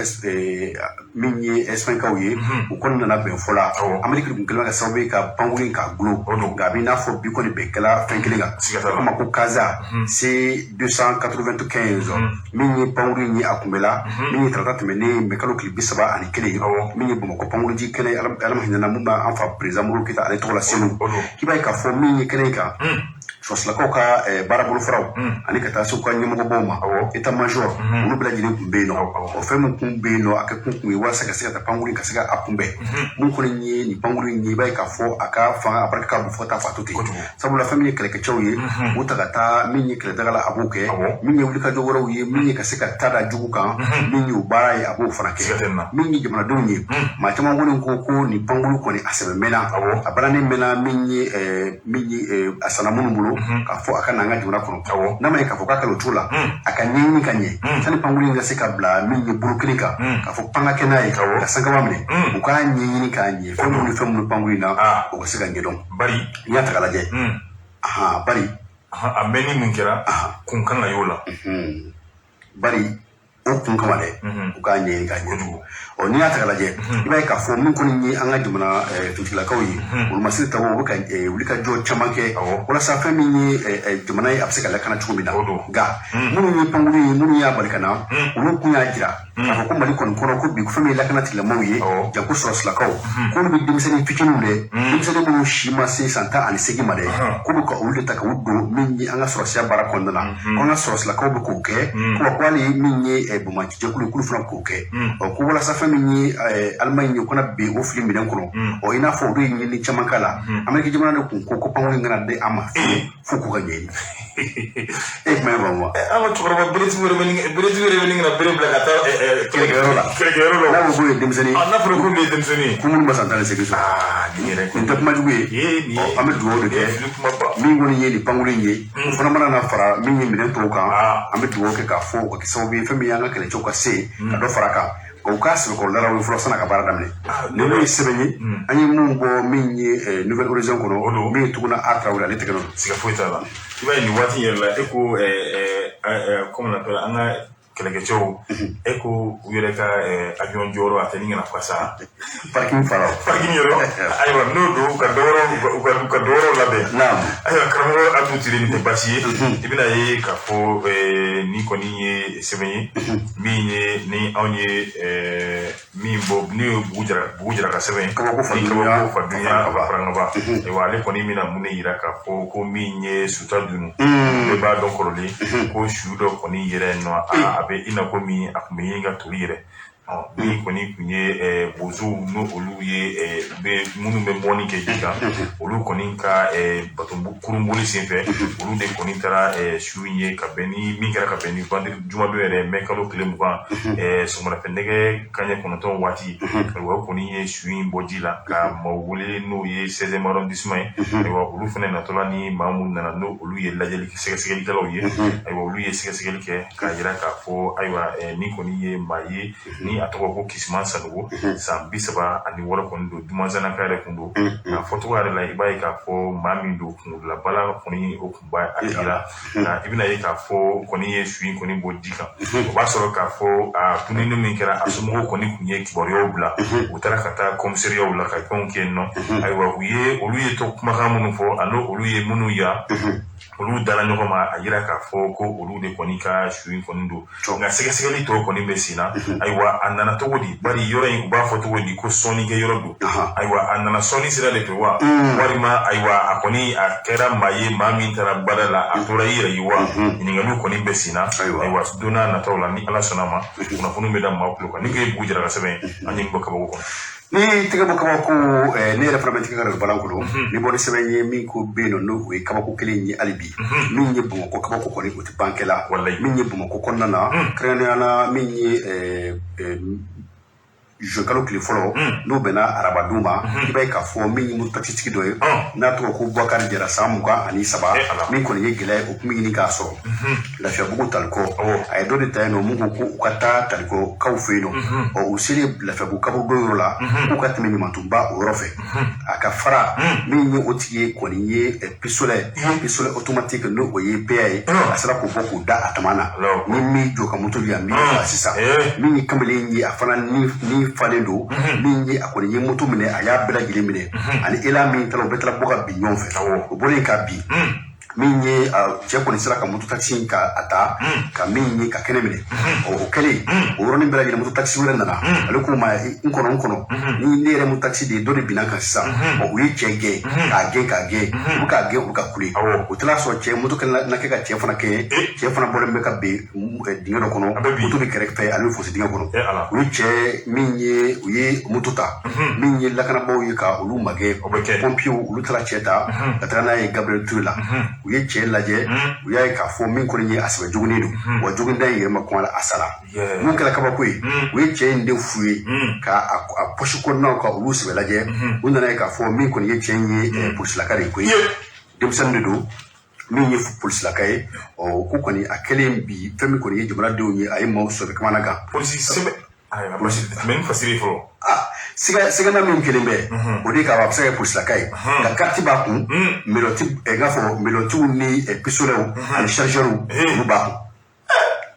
ye Espagnekaw ye, u kɔni nana bɛn fɔ la. Amérique kun kɛlen bɛ ka sababu ye ka pankuru in k'a gulon, nka a bɛ i n'a fɔ bi kɔni bɛn kɛla fɛn kelen kan. Siga t'a la. O ma ko CASA C295, min ye pankuru in ye, a kunbɛla min ye tarata tɛmɛnen mɛ kalo tile 31, min ye Bamakɔ pankuruji kɛnɛ ye, Ala ma hinɛna mun b'an fa président Modibo Keyita ale tɔgɔ la Senu. I b'a ye k'a fɔ min ye kɛnɛ in kan, sɔrɔsilakaw ka baara bolofaraw ani ka taa se u ka ɲɛmɔgɔbaw ma, état major, olu bɛɛ lajɛlen tun bɛ yen nɔ. O fɛn min kun bɛ yen nɔ, a kɛ kun kun ye walasa ka se ka taa pankuru in ka se ka a kunbɛn. Mun kɔni ye nin pankuru in ye, i b'a ye k'a fɔ a ka fanga a barika ka bon fo ka taa fɔ a to ten. Sabula fɛn min ye kɛlɛkɛcɛw ye, u ta ka taa min ye kɛlɛdaga la, a b'o kɛ. Min ye wulikajɔ wɛrɛw ye, min ye ka se ka taa da jugu kan, min ye o baara ye, a b'o fana Siga tɛ nin na. kɛ. Min ye jamanadenw ye, maa caman kɔni ko ko nin pankuru kɔni a sɛbɛn mɛnna, a balannen mɛnna, min ye a sanna minnu bolo, k'a fɔ a ka na an ka jamana kɔnɔ. N'a ma ye k'a fɔ k'a kɛra o cogo la, a ka ɲɛɲini ka ɲɛ sani pankuru in ka se ka bila min ye bolo kelen kan, k'a fɔ pan ka kɛ n'a ye ka sankaba minɛ, u k'a ɲɛɲini k'a ɲɛ fɛn minnu ni fɛn minnu pankuru in na, o ka se ka ɲɛdɔn. Bari N'i y'a ta k'a lajɛ, ahan, bari A mɛnni min kɛra, kun kan ka y'o la. Bari o kun kama dɛ, u k'a ɲɛɲini k'a ɲɛ. Ɔ, n'i y'a ta k'a lajɛ, i b'a ye k'a fɔ min kɔni ye an ka jamana finitigilakaw ye, olu masiri taw, u bɛ ka wulikajɔ caman kɛ walasa fɛn min ye jamana ye, a bɛ se ka lakana cogo min na. O don. Nka minnu ye pankuru ye, minnu y'a bali ka na, olu kun y'a jira k'a fɔ ko Mali kɔni kɔnɔ ko bi, fɛn min ye lakana tigilamaaw ye, janko sɔrɔsilakaw, k'olu bɛ denmisɛnnin fitininw dɛ, denmisɛnnin minnu si ma se san 18 ma dɛ, k'u bɛ ka olu de ta k'u don min ye an ka sɔrɔsiya baara kɔnɔna na, ko an ka sɔrɔsilakaw bɛ k'o kɛ, ko wa ko hali min ye banbaacijɛkulu ye, k'olu fana k'o kɛ. Ɔ, ko walasa fɛn min ye Alimaɲi ye, o kana bin o fili minɛn kɔnɔ. Ɔ, i n'a fɔ olu ye ɲinini caman k'a la, Ameriki jamana de kun ko ko pankuru in kana di an ma fiyewu fo k'u ka ɲɛɲini. E ye kuma in faamu wa? An ka cɛkɔrɔba beretigiw yɛrɛ bɛ ɲini, beretigiw yɛrɛ bɛ ɲini ka bere bila ka taa kɛlɛkɛyɔrɔ la. Kɛlɛkɛyɔrɔ la. N'a ko k'o ye denmisɛnnin N'a fɔra ko nin ye denmisɛnnin ye. Ko minnu ma san 18 sɔrɔ. Aa, nin yɛrɛ Nin tɛ kuma jugu ye. Ee, nin Ɔ, ye an bɛ dugawu de nin ye kɛ. fili kumaba. Min kɔni ye nin pankuru in ye, o fana mana na fara min ye minɛn tɔw kan, Ah. an bɛ dugawu kɛ k'a fɔ o ka kɛ sababu ye, fɛn min y'an ka kɛlɛcɛw ka se ka dɔ fara a kan, nka u k'a sɛbɛkɔrɔ laraw ye fɔlɔ san'a ka baara daminɛ. Ninnu ye sɛbɛn ye an ye mun bɔ min ye Nouvel Horizon O kɔnɔ, don. min ye Tuguna A Tarawele ale tɛgɛ nɔ don. Siga foyi t'a la. I b'a ye nin waati in yɛrɛ la, e ko comment on appelle, an ka kɛlɛkɛcɛw, e ko u yɛrɛ ka avion jɔyɔrɔ a tɛ ni kana fasa Parking fara o. Parking yɔrɔ, ayiwa, n'o don, u ka dɔ wɛrɛw u ka dɔ wɛrɛw labɛn. Ayiwa, karamɔgɔ Abdou Touré, nin tɛ baasi ye. I bɛna ye k'a fɔ nin kɔni ye sɛbɛn ye min ye ni anw ye min bɔ, n'o ye Bugu Jara ka sɛbɛn ye. Kabako fa Ni dunya, kabako fa dunya Farankaban. Farankaban. Ayiwa, ale kɔni bɛna mun de yira k'a fɔ ko min ye suta dunu, bɛɛ b'a dɔn kɔrɔlen ko su dɔ kɔni yɛrɛ nɔ, a bɛ i n'a ko min a tun bɛ ɲini ka toli yɛrɛ. Ɔ, min kɔni tun ye bozow, n'o olu ye bɛ minnu bɛ mɔni kɛ ji kan, olu kɔni ka bato kurunboli senfɛ, olu de kɔni taara su in ye ka bɛn ni min kɛra ka bɛn ni vendredi, jumadon yɛrɛ, mɛ kalo tile 20, sɔgɔmadafɛ nɛgɛ kanɲɛ 9 waati. Ayiwa, o kɔni ye su in bɔ ji la ka maaw wele, n'o ye 16e arrondissement ye. Ayiwa, olu fana natɔla ni maa minnu nana, n'o olu ye lajɛli sɛgɛsɛgɛlikɛlaw ye. Ayiwa, olu ye sɛgɛsɛgɛli kɛ k'a jira k'a fɔ ayiwa, nin kɔni ye maa ye ni a tɔgɔ ko Kisiman Sanogo, san 36 kɔni don, Dumanzanaka yɛrɛ kun don. Nka fɔcogo yɛrɛ la, i b'a ye k'a fɔ maa min don, kunkololabana kɔni o kun b'a a tigi la. Nka i bɛna ye k'a fɔ kɔni ye su in kɔni bɔ ji kan, o b'a sɔrɔ k'a fɔ a tununi min kɛra, a somɔgɔw kɔni tun ye kibaruyaw bila, u taara ka taa commissariat la ka fɛnw kɛ yen nɔ. Ayiwa, u ye olu ye to kumakan minnu fɔ, ani olu ye minnu yira, olu dara ɲɔgɔn ma a yira k'a fɔ ko olu de kɔni ka su in kɔni don. Nka sɛgɛsɛgɛli tɔw kɔni bɛ sen na. Ayiwa, Ayiwa, a nana cogo di? Bari yɔrɔ in, u b'a fɔ cogo di ko sɔnnikɛ yɔrɔ don. Ayiwa, a nana sɔnni sira de fɛ wa, walima ayiwa, a kɔni a kɛra maa ye, maa min taara baara la, a tora i yɛrɛ ye wa? Ɲininkaliw kɔni bɛ sen na. Ayiwa, don n'a nataw la, ni Ala sɔnna ma, kunnafoniw bɛ da maaw tulo kan. Ni ko ye bugu jara ka sɛbɛn, an ye bɔ kabako kɔnɔ. Ni tɛgɛ bɔ kabako, ne yɛrɛ fana bɛ tɛgɛ ka balan kɔnɔ ni bɔ ni sɛbɛn ye min ko bɛ yen nɔ, n'o ye kabako kelen ye hali bi. Min ye Bamakɔ kabako kɔni, o tɛ ban kɛla. Min ye Bamakɔ kɔnɔna na, kɛrɛnkɛrɛnnenya la, min ye juin kalo tile fɔlɔ, n'o bɛnna arabadon ma, i b'a ye k'a fɔ min ye mototakisitigi dɔ ye n'a tɔgɔ ko Bubakari Jara, san 23, min kɔni ye gɛlɛya ye, o tun bɛ ɲini k'a sɔrɔ Lafiyabugu Talikɔ. A ye dɔ de ta yen nɔ mun ko ko u ka taa Talikɔkaw fɛ yen nɔ. Ɔ, u selen Lafiyabugu kaburudo yɔrɔ la, k'u ka tɛmɛ Ɲamantonba o yɔrɔ fɛ, a ka fara min ye o tigi ye kɔni ye pistolet automatique, n'o o ye PA ye, a sera k'o bɔ k'o da a tama na. Ni min jɔ ka moto di yan, min faga sisan, min ye kamalen ye, a fana ni falen don. Min ye a kɔni ye moto minɛ, a y'a bɛɛ lajɛlen minɛ, ani elan min taara, u bɛɛ taara bɔ ka bin ɲɔgɔn fɛ. O bɔlen ka bin, min ye cɛ kɔni sera ka moto taxi in ka a ta ka min ye ka kɛnɛ minɛ. O kɛlen, o yɔrɔnin bɛɛ lajɛlen, moto taxi wɛrɛ nana. Ale k'u ma: "N kɔnɔ, n kɔnɔ, ni ne yɛrɛ moto taxi de ye, dɔ de binna kan sisan." Ɔ, u ye cɛ gɛn, k'a gɛn, k'a gɛn, u bɛ k'a gɛn, u bɛ ka kule. O taara sɔrɔ cɛ moto kɛlen na kɛ ka cɛ fana kɛɲɛ. Cɛ fana bɔlen bɛ ka bin dingɛ dɔ kɔnɔ, moto bɛ kɛrɛfɛ, ale bɛ fosi dingɛ kɔnɔ. U ye cɛ min ye, u ye moto ta. Min ye lakanabaaw ye ka olu magɛn, pɔnpiyew, olu taara cɛ ta ka taga n'a ye Gabriel Touré la. U ye cɛ lajɛ, u y'a ye k'a fɔ min kɔni ye a sɛbɛ joginnen don, wa joginda in yɛrɛ ma kɔn a la, a sara. Mun kɛra kabako ye, u ye cɛ in de fu ye ka a pɔsi kɔnɔnaw ka olu sɛbɛ lajɛ. U nana ye k'a fɔ min kɔni ye cɛ in ye polisilaka de ye koyi, denmisɛnnin de don min ye polisilaka ye. Ɔ, ko kɔni a kɛlen bi, fɛn min kɔni ye jamanadenw ye, a ye maaw sɔrɔ kamana gan. Polisi sɛbɛn, polisi mɛ ni fasiri fɔlɔ. Ah, siga sigana min kelen bɛ, o de k'a a bɛ se ka kɛ polisilaka ye, ka carte b'a kun, menotte, n k'a fɔ menottew ni pistoletw ani chargeurw, olu b'a kun.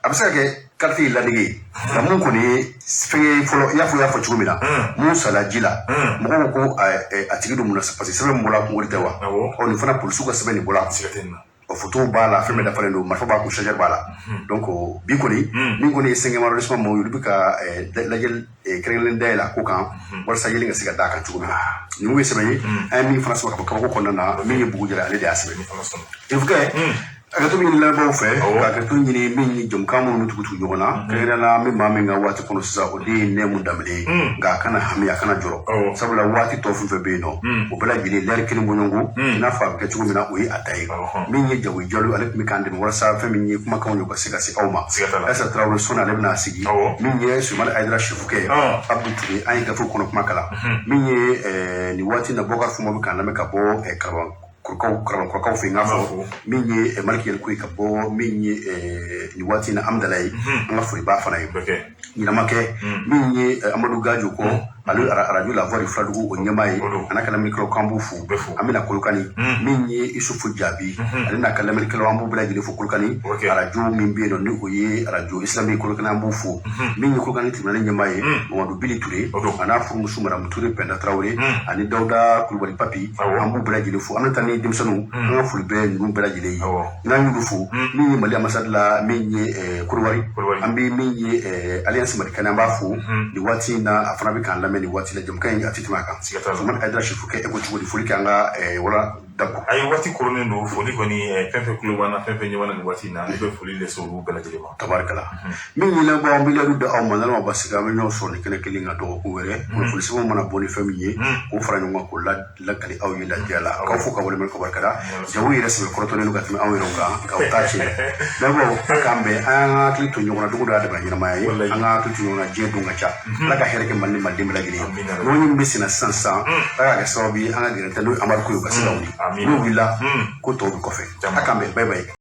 A bɛ se ka kɛ carte ye ladege ye, nka mun kɔni ye fɛn ye fɔlɔ, i y'a fɔ cogo min na, mun sala ji la, mɔgɔw ko a tigi don mun na? Parce que sɛbɛn min bɔra a kun, o de tɛ wa? Ɔ, nin fana polisiw ka sɛbɛn de bɔra a kun. O photo b'a la, fɛn bɛɛ dafalen don, marifa b'a kun, chargeur b'a la. Donc bi kɔni, min kɔni ye cinquième arrondissement mɔgɔw ye, olu bɛ ka lajɛli kɛrɛnkɛrɛnnen dayɛlɛ a ko kan walasa yelen ka se ka d'a kan cogo min na. Ninnu ye sɛbɛn ye, an ye min fana sɔrɔ ka bɔ kabako kɔnɔna na. Min ye bugu jɛra, ale de y'a sɛbɛn. Ifukɛ, hakɛto ɲini lamɛnbaaw fɛ, ka hakɛto ɲini. Min ye jamukan minnu bɛ tugu tugu ɲɔgɔn na, kɛrɛnkɛrɛnnenya la, min maa min ka waati kɔnɔ sisan, o de ye Nɛmu Danbele ye. Nka a kana hami, a kana jɔrɔ, sabula waati tɔ fɛn fɛn bɛ yen nɔ, o bɛɛ lajɛlen lɛri kelen bɔɲɔgɔnko, i n'a fɔ a bɛ kɛ cogo min na, o ye a ta ye. Min ye Jago Jalo, ale tun bɛ k'an dɛmɛ walasa fɛn min ye kumakanw ye, u ka se ka se aw ma. Asa Tarawele sɔnni, ale bɛna sigi. Min ye Sumani Ayidara Sifukɛ, Abdou Ture, an ye gafew kɔnɔ kuma kalan. Min ye nin waati in na, Bɔkari Fuma bɛ k'an lamɛn ka bɔ Kalaban kɔrɔkaw fɛ yen, n k'a fɔ min ye Maliki Yɛlɛko ye ka bɔ min ye nin waati in na Amidala ye, an ka foli b'a fana ye. Ɲinama kɛ min ye Amadu Gajo kɔ, ale arajo La Voix de Fuladugu, o ɲɛmaa ye, a n'a ka lamɛnnikɛlaw, k'an b'u fo. An bɛna Kolokani, min ye Isufu Jaabi, ale n'a ka lamɛnnikɛlaw, an b'u bɛɛ lajɛlen fo Kolokani. Arajo min bɛ yen nɔ, ni o ye arajo Islamique Kolokani, an b'u fo. Min ye Kolokani tribunal ɲɛmaa ye, Mamadu Bili Ture, a n'a furumuso Madamu Ture Pɛnda Tarawele ani Dawuda Kulubali Papi, an b'u bɛɛ lajɛlen fo. An bɛ taa ni denmisɛnninw, an ka foli bɛ ninnu bɛɛ lajɛlen ye. N'an y'olu fo, min ye Mali ambassade la, min ye Korowari, an bɛ min ye Alliance Malikani, an b'a fo nin waati in na. A fana bɛ k'an lamɛn nin waati la. Jamukan in, a tɛ tɛmɛ a kan. Sumani Ayidara Sifukɛ, e ko cogo di? Foli kɛ an ka wala dabɔ. Ayi, waati koronnen don. Foli kɔni, fɛn fɛn kulo b'an na, fɛn fɛn ɲɛ b'an na nin waati in na, ne bɛ foli lase olu bɛɛ lajɛlen ma. Tabarikala. Min ye lamɛnbaaw, an bɛ layidu da aw ma, n'Ala ma basi kɛ, an bɛ ɲɔgɔn sɔrɔ nin kɛnɛ kelen kan dɔgɔkun wɛrɛ. Kunnafoni sɛbɛnw mana bɔ ni fɛn min ye, k'o fara ɲɔgɔn kan k'o lakali aw ye lajɛ la. K'aw fo ka waleɲuman, ka barikada. Jago yɛrɛ sɛbɛ kɔrɔtɔlen don ka tɛmɛ anw yɛrɛw kan, nka o t'a tiɲɛ. Lamɛnbaaw, a k'an bɛn, an ka hakili to ɲɔgɔn na, dugu dɔ y'a dama ɲɛnamaya ye. An ka hakili to ɲɔgɔn na, diɲɛ don ka ca. Ala ka hɛrɛ kɛ Mali ni Maliden bɛɛ lajɛlen ye. Ɲɔgɔn min bɛ senna sisan sisan, Ala k'a kɛ sababu ye an ka gɛrɛntɛ, n'o ye embargo ye, o ka se ka wuli. N'o wulila, ko tɔw bɛ kɔfɛ. A k'an bɛn, bye bye.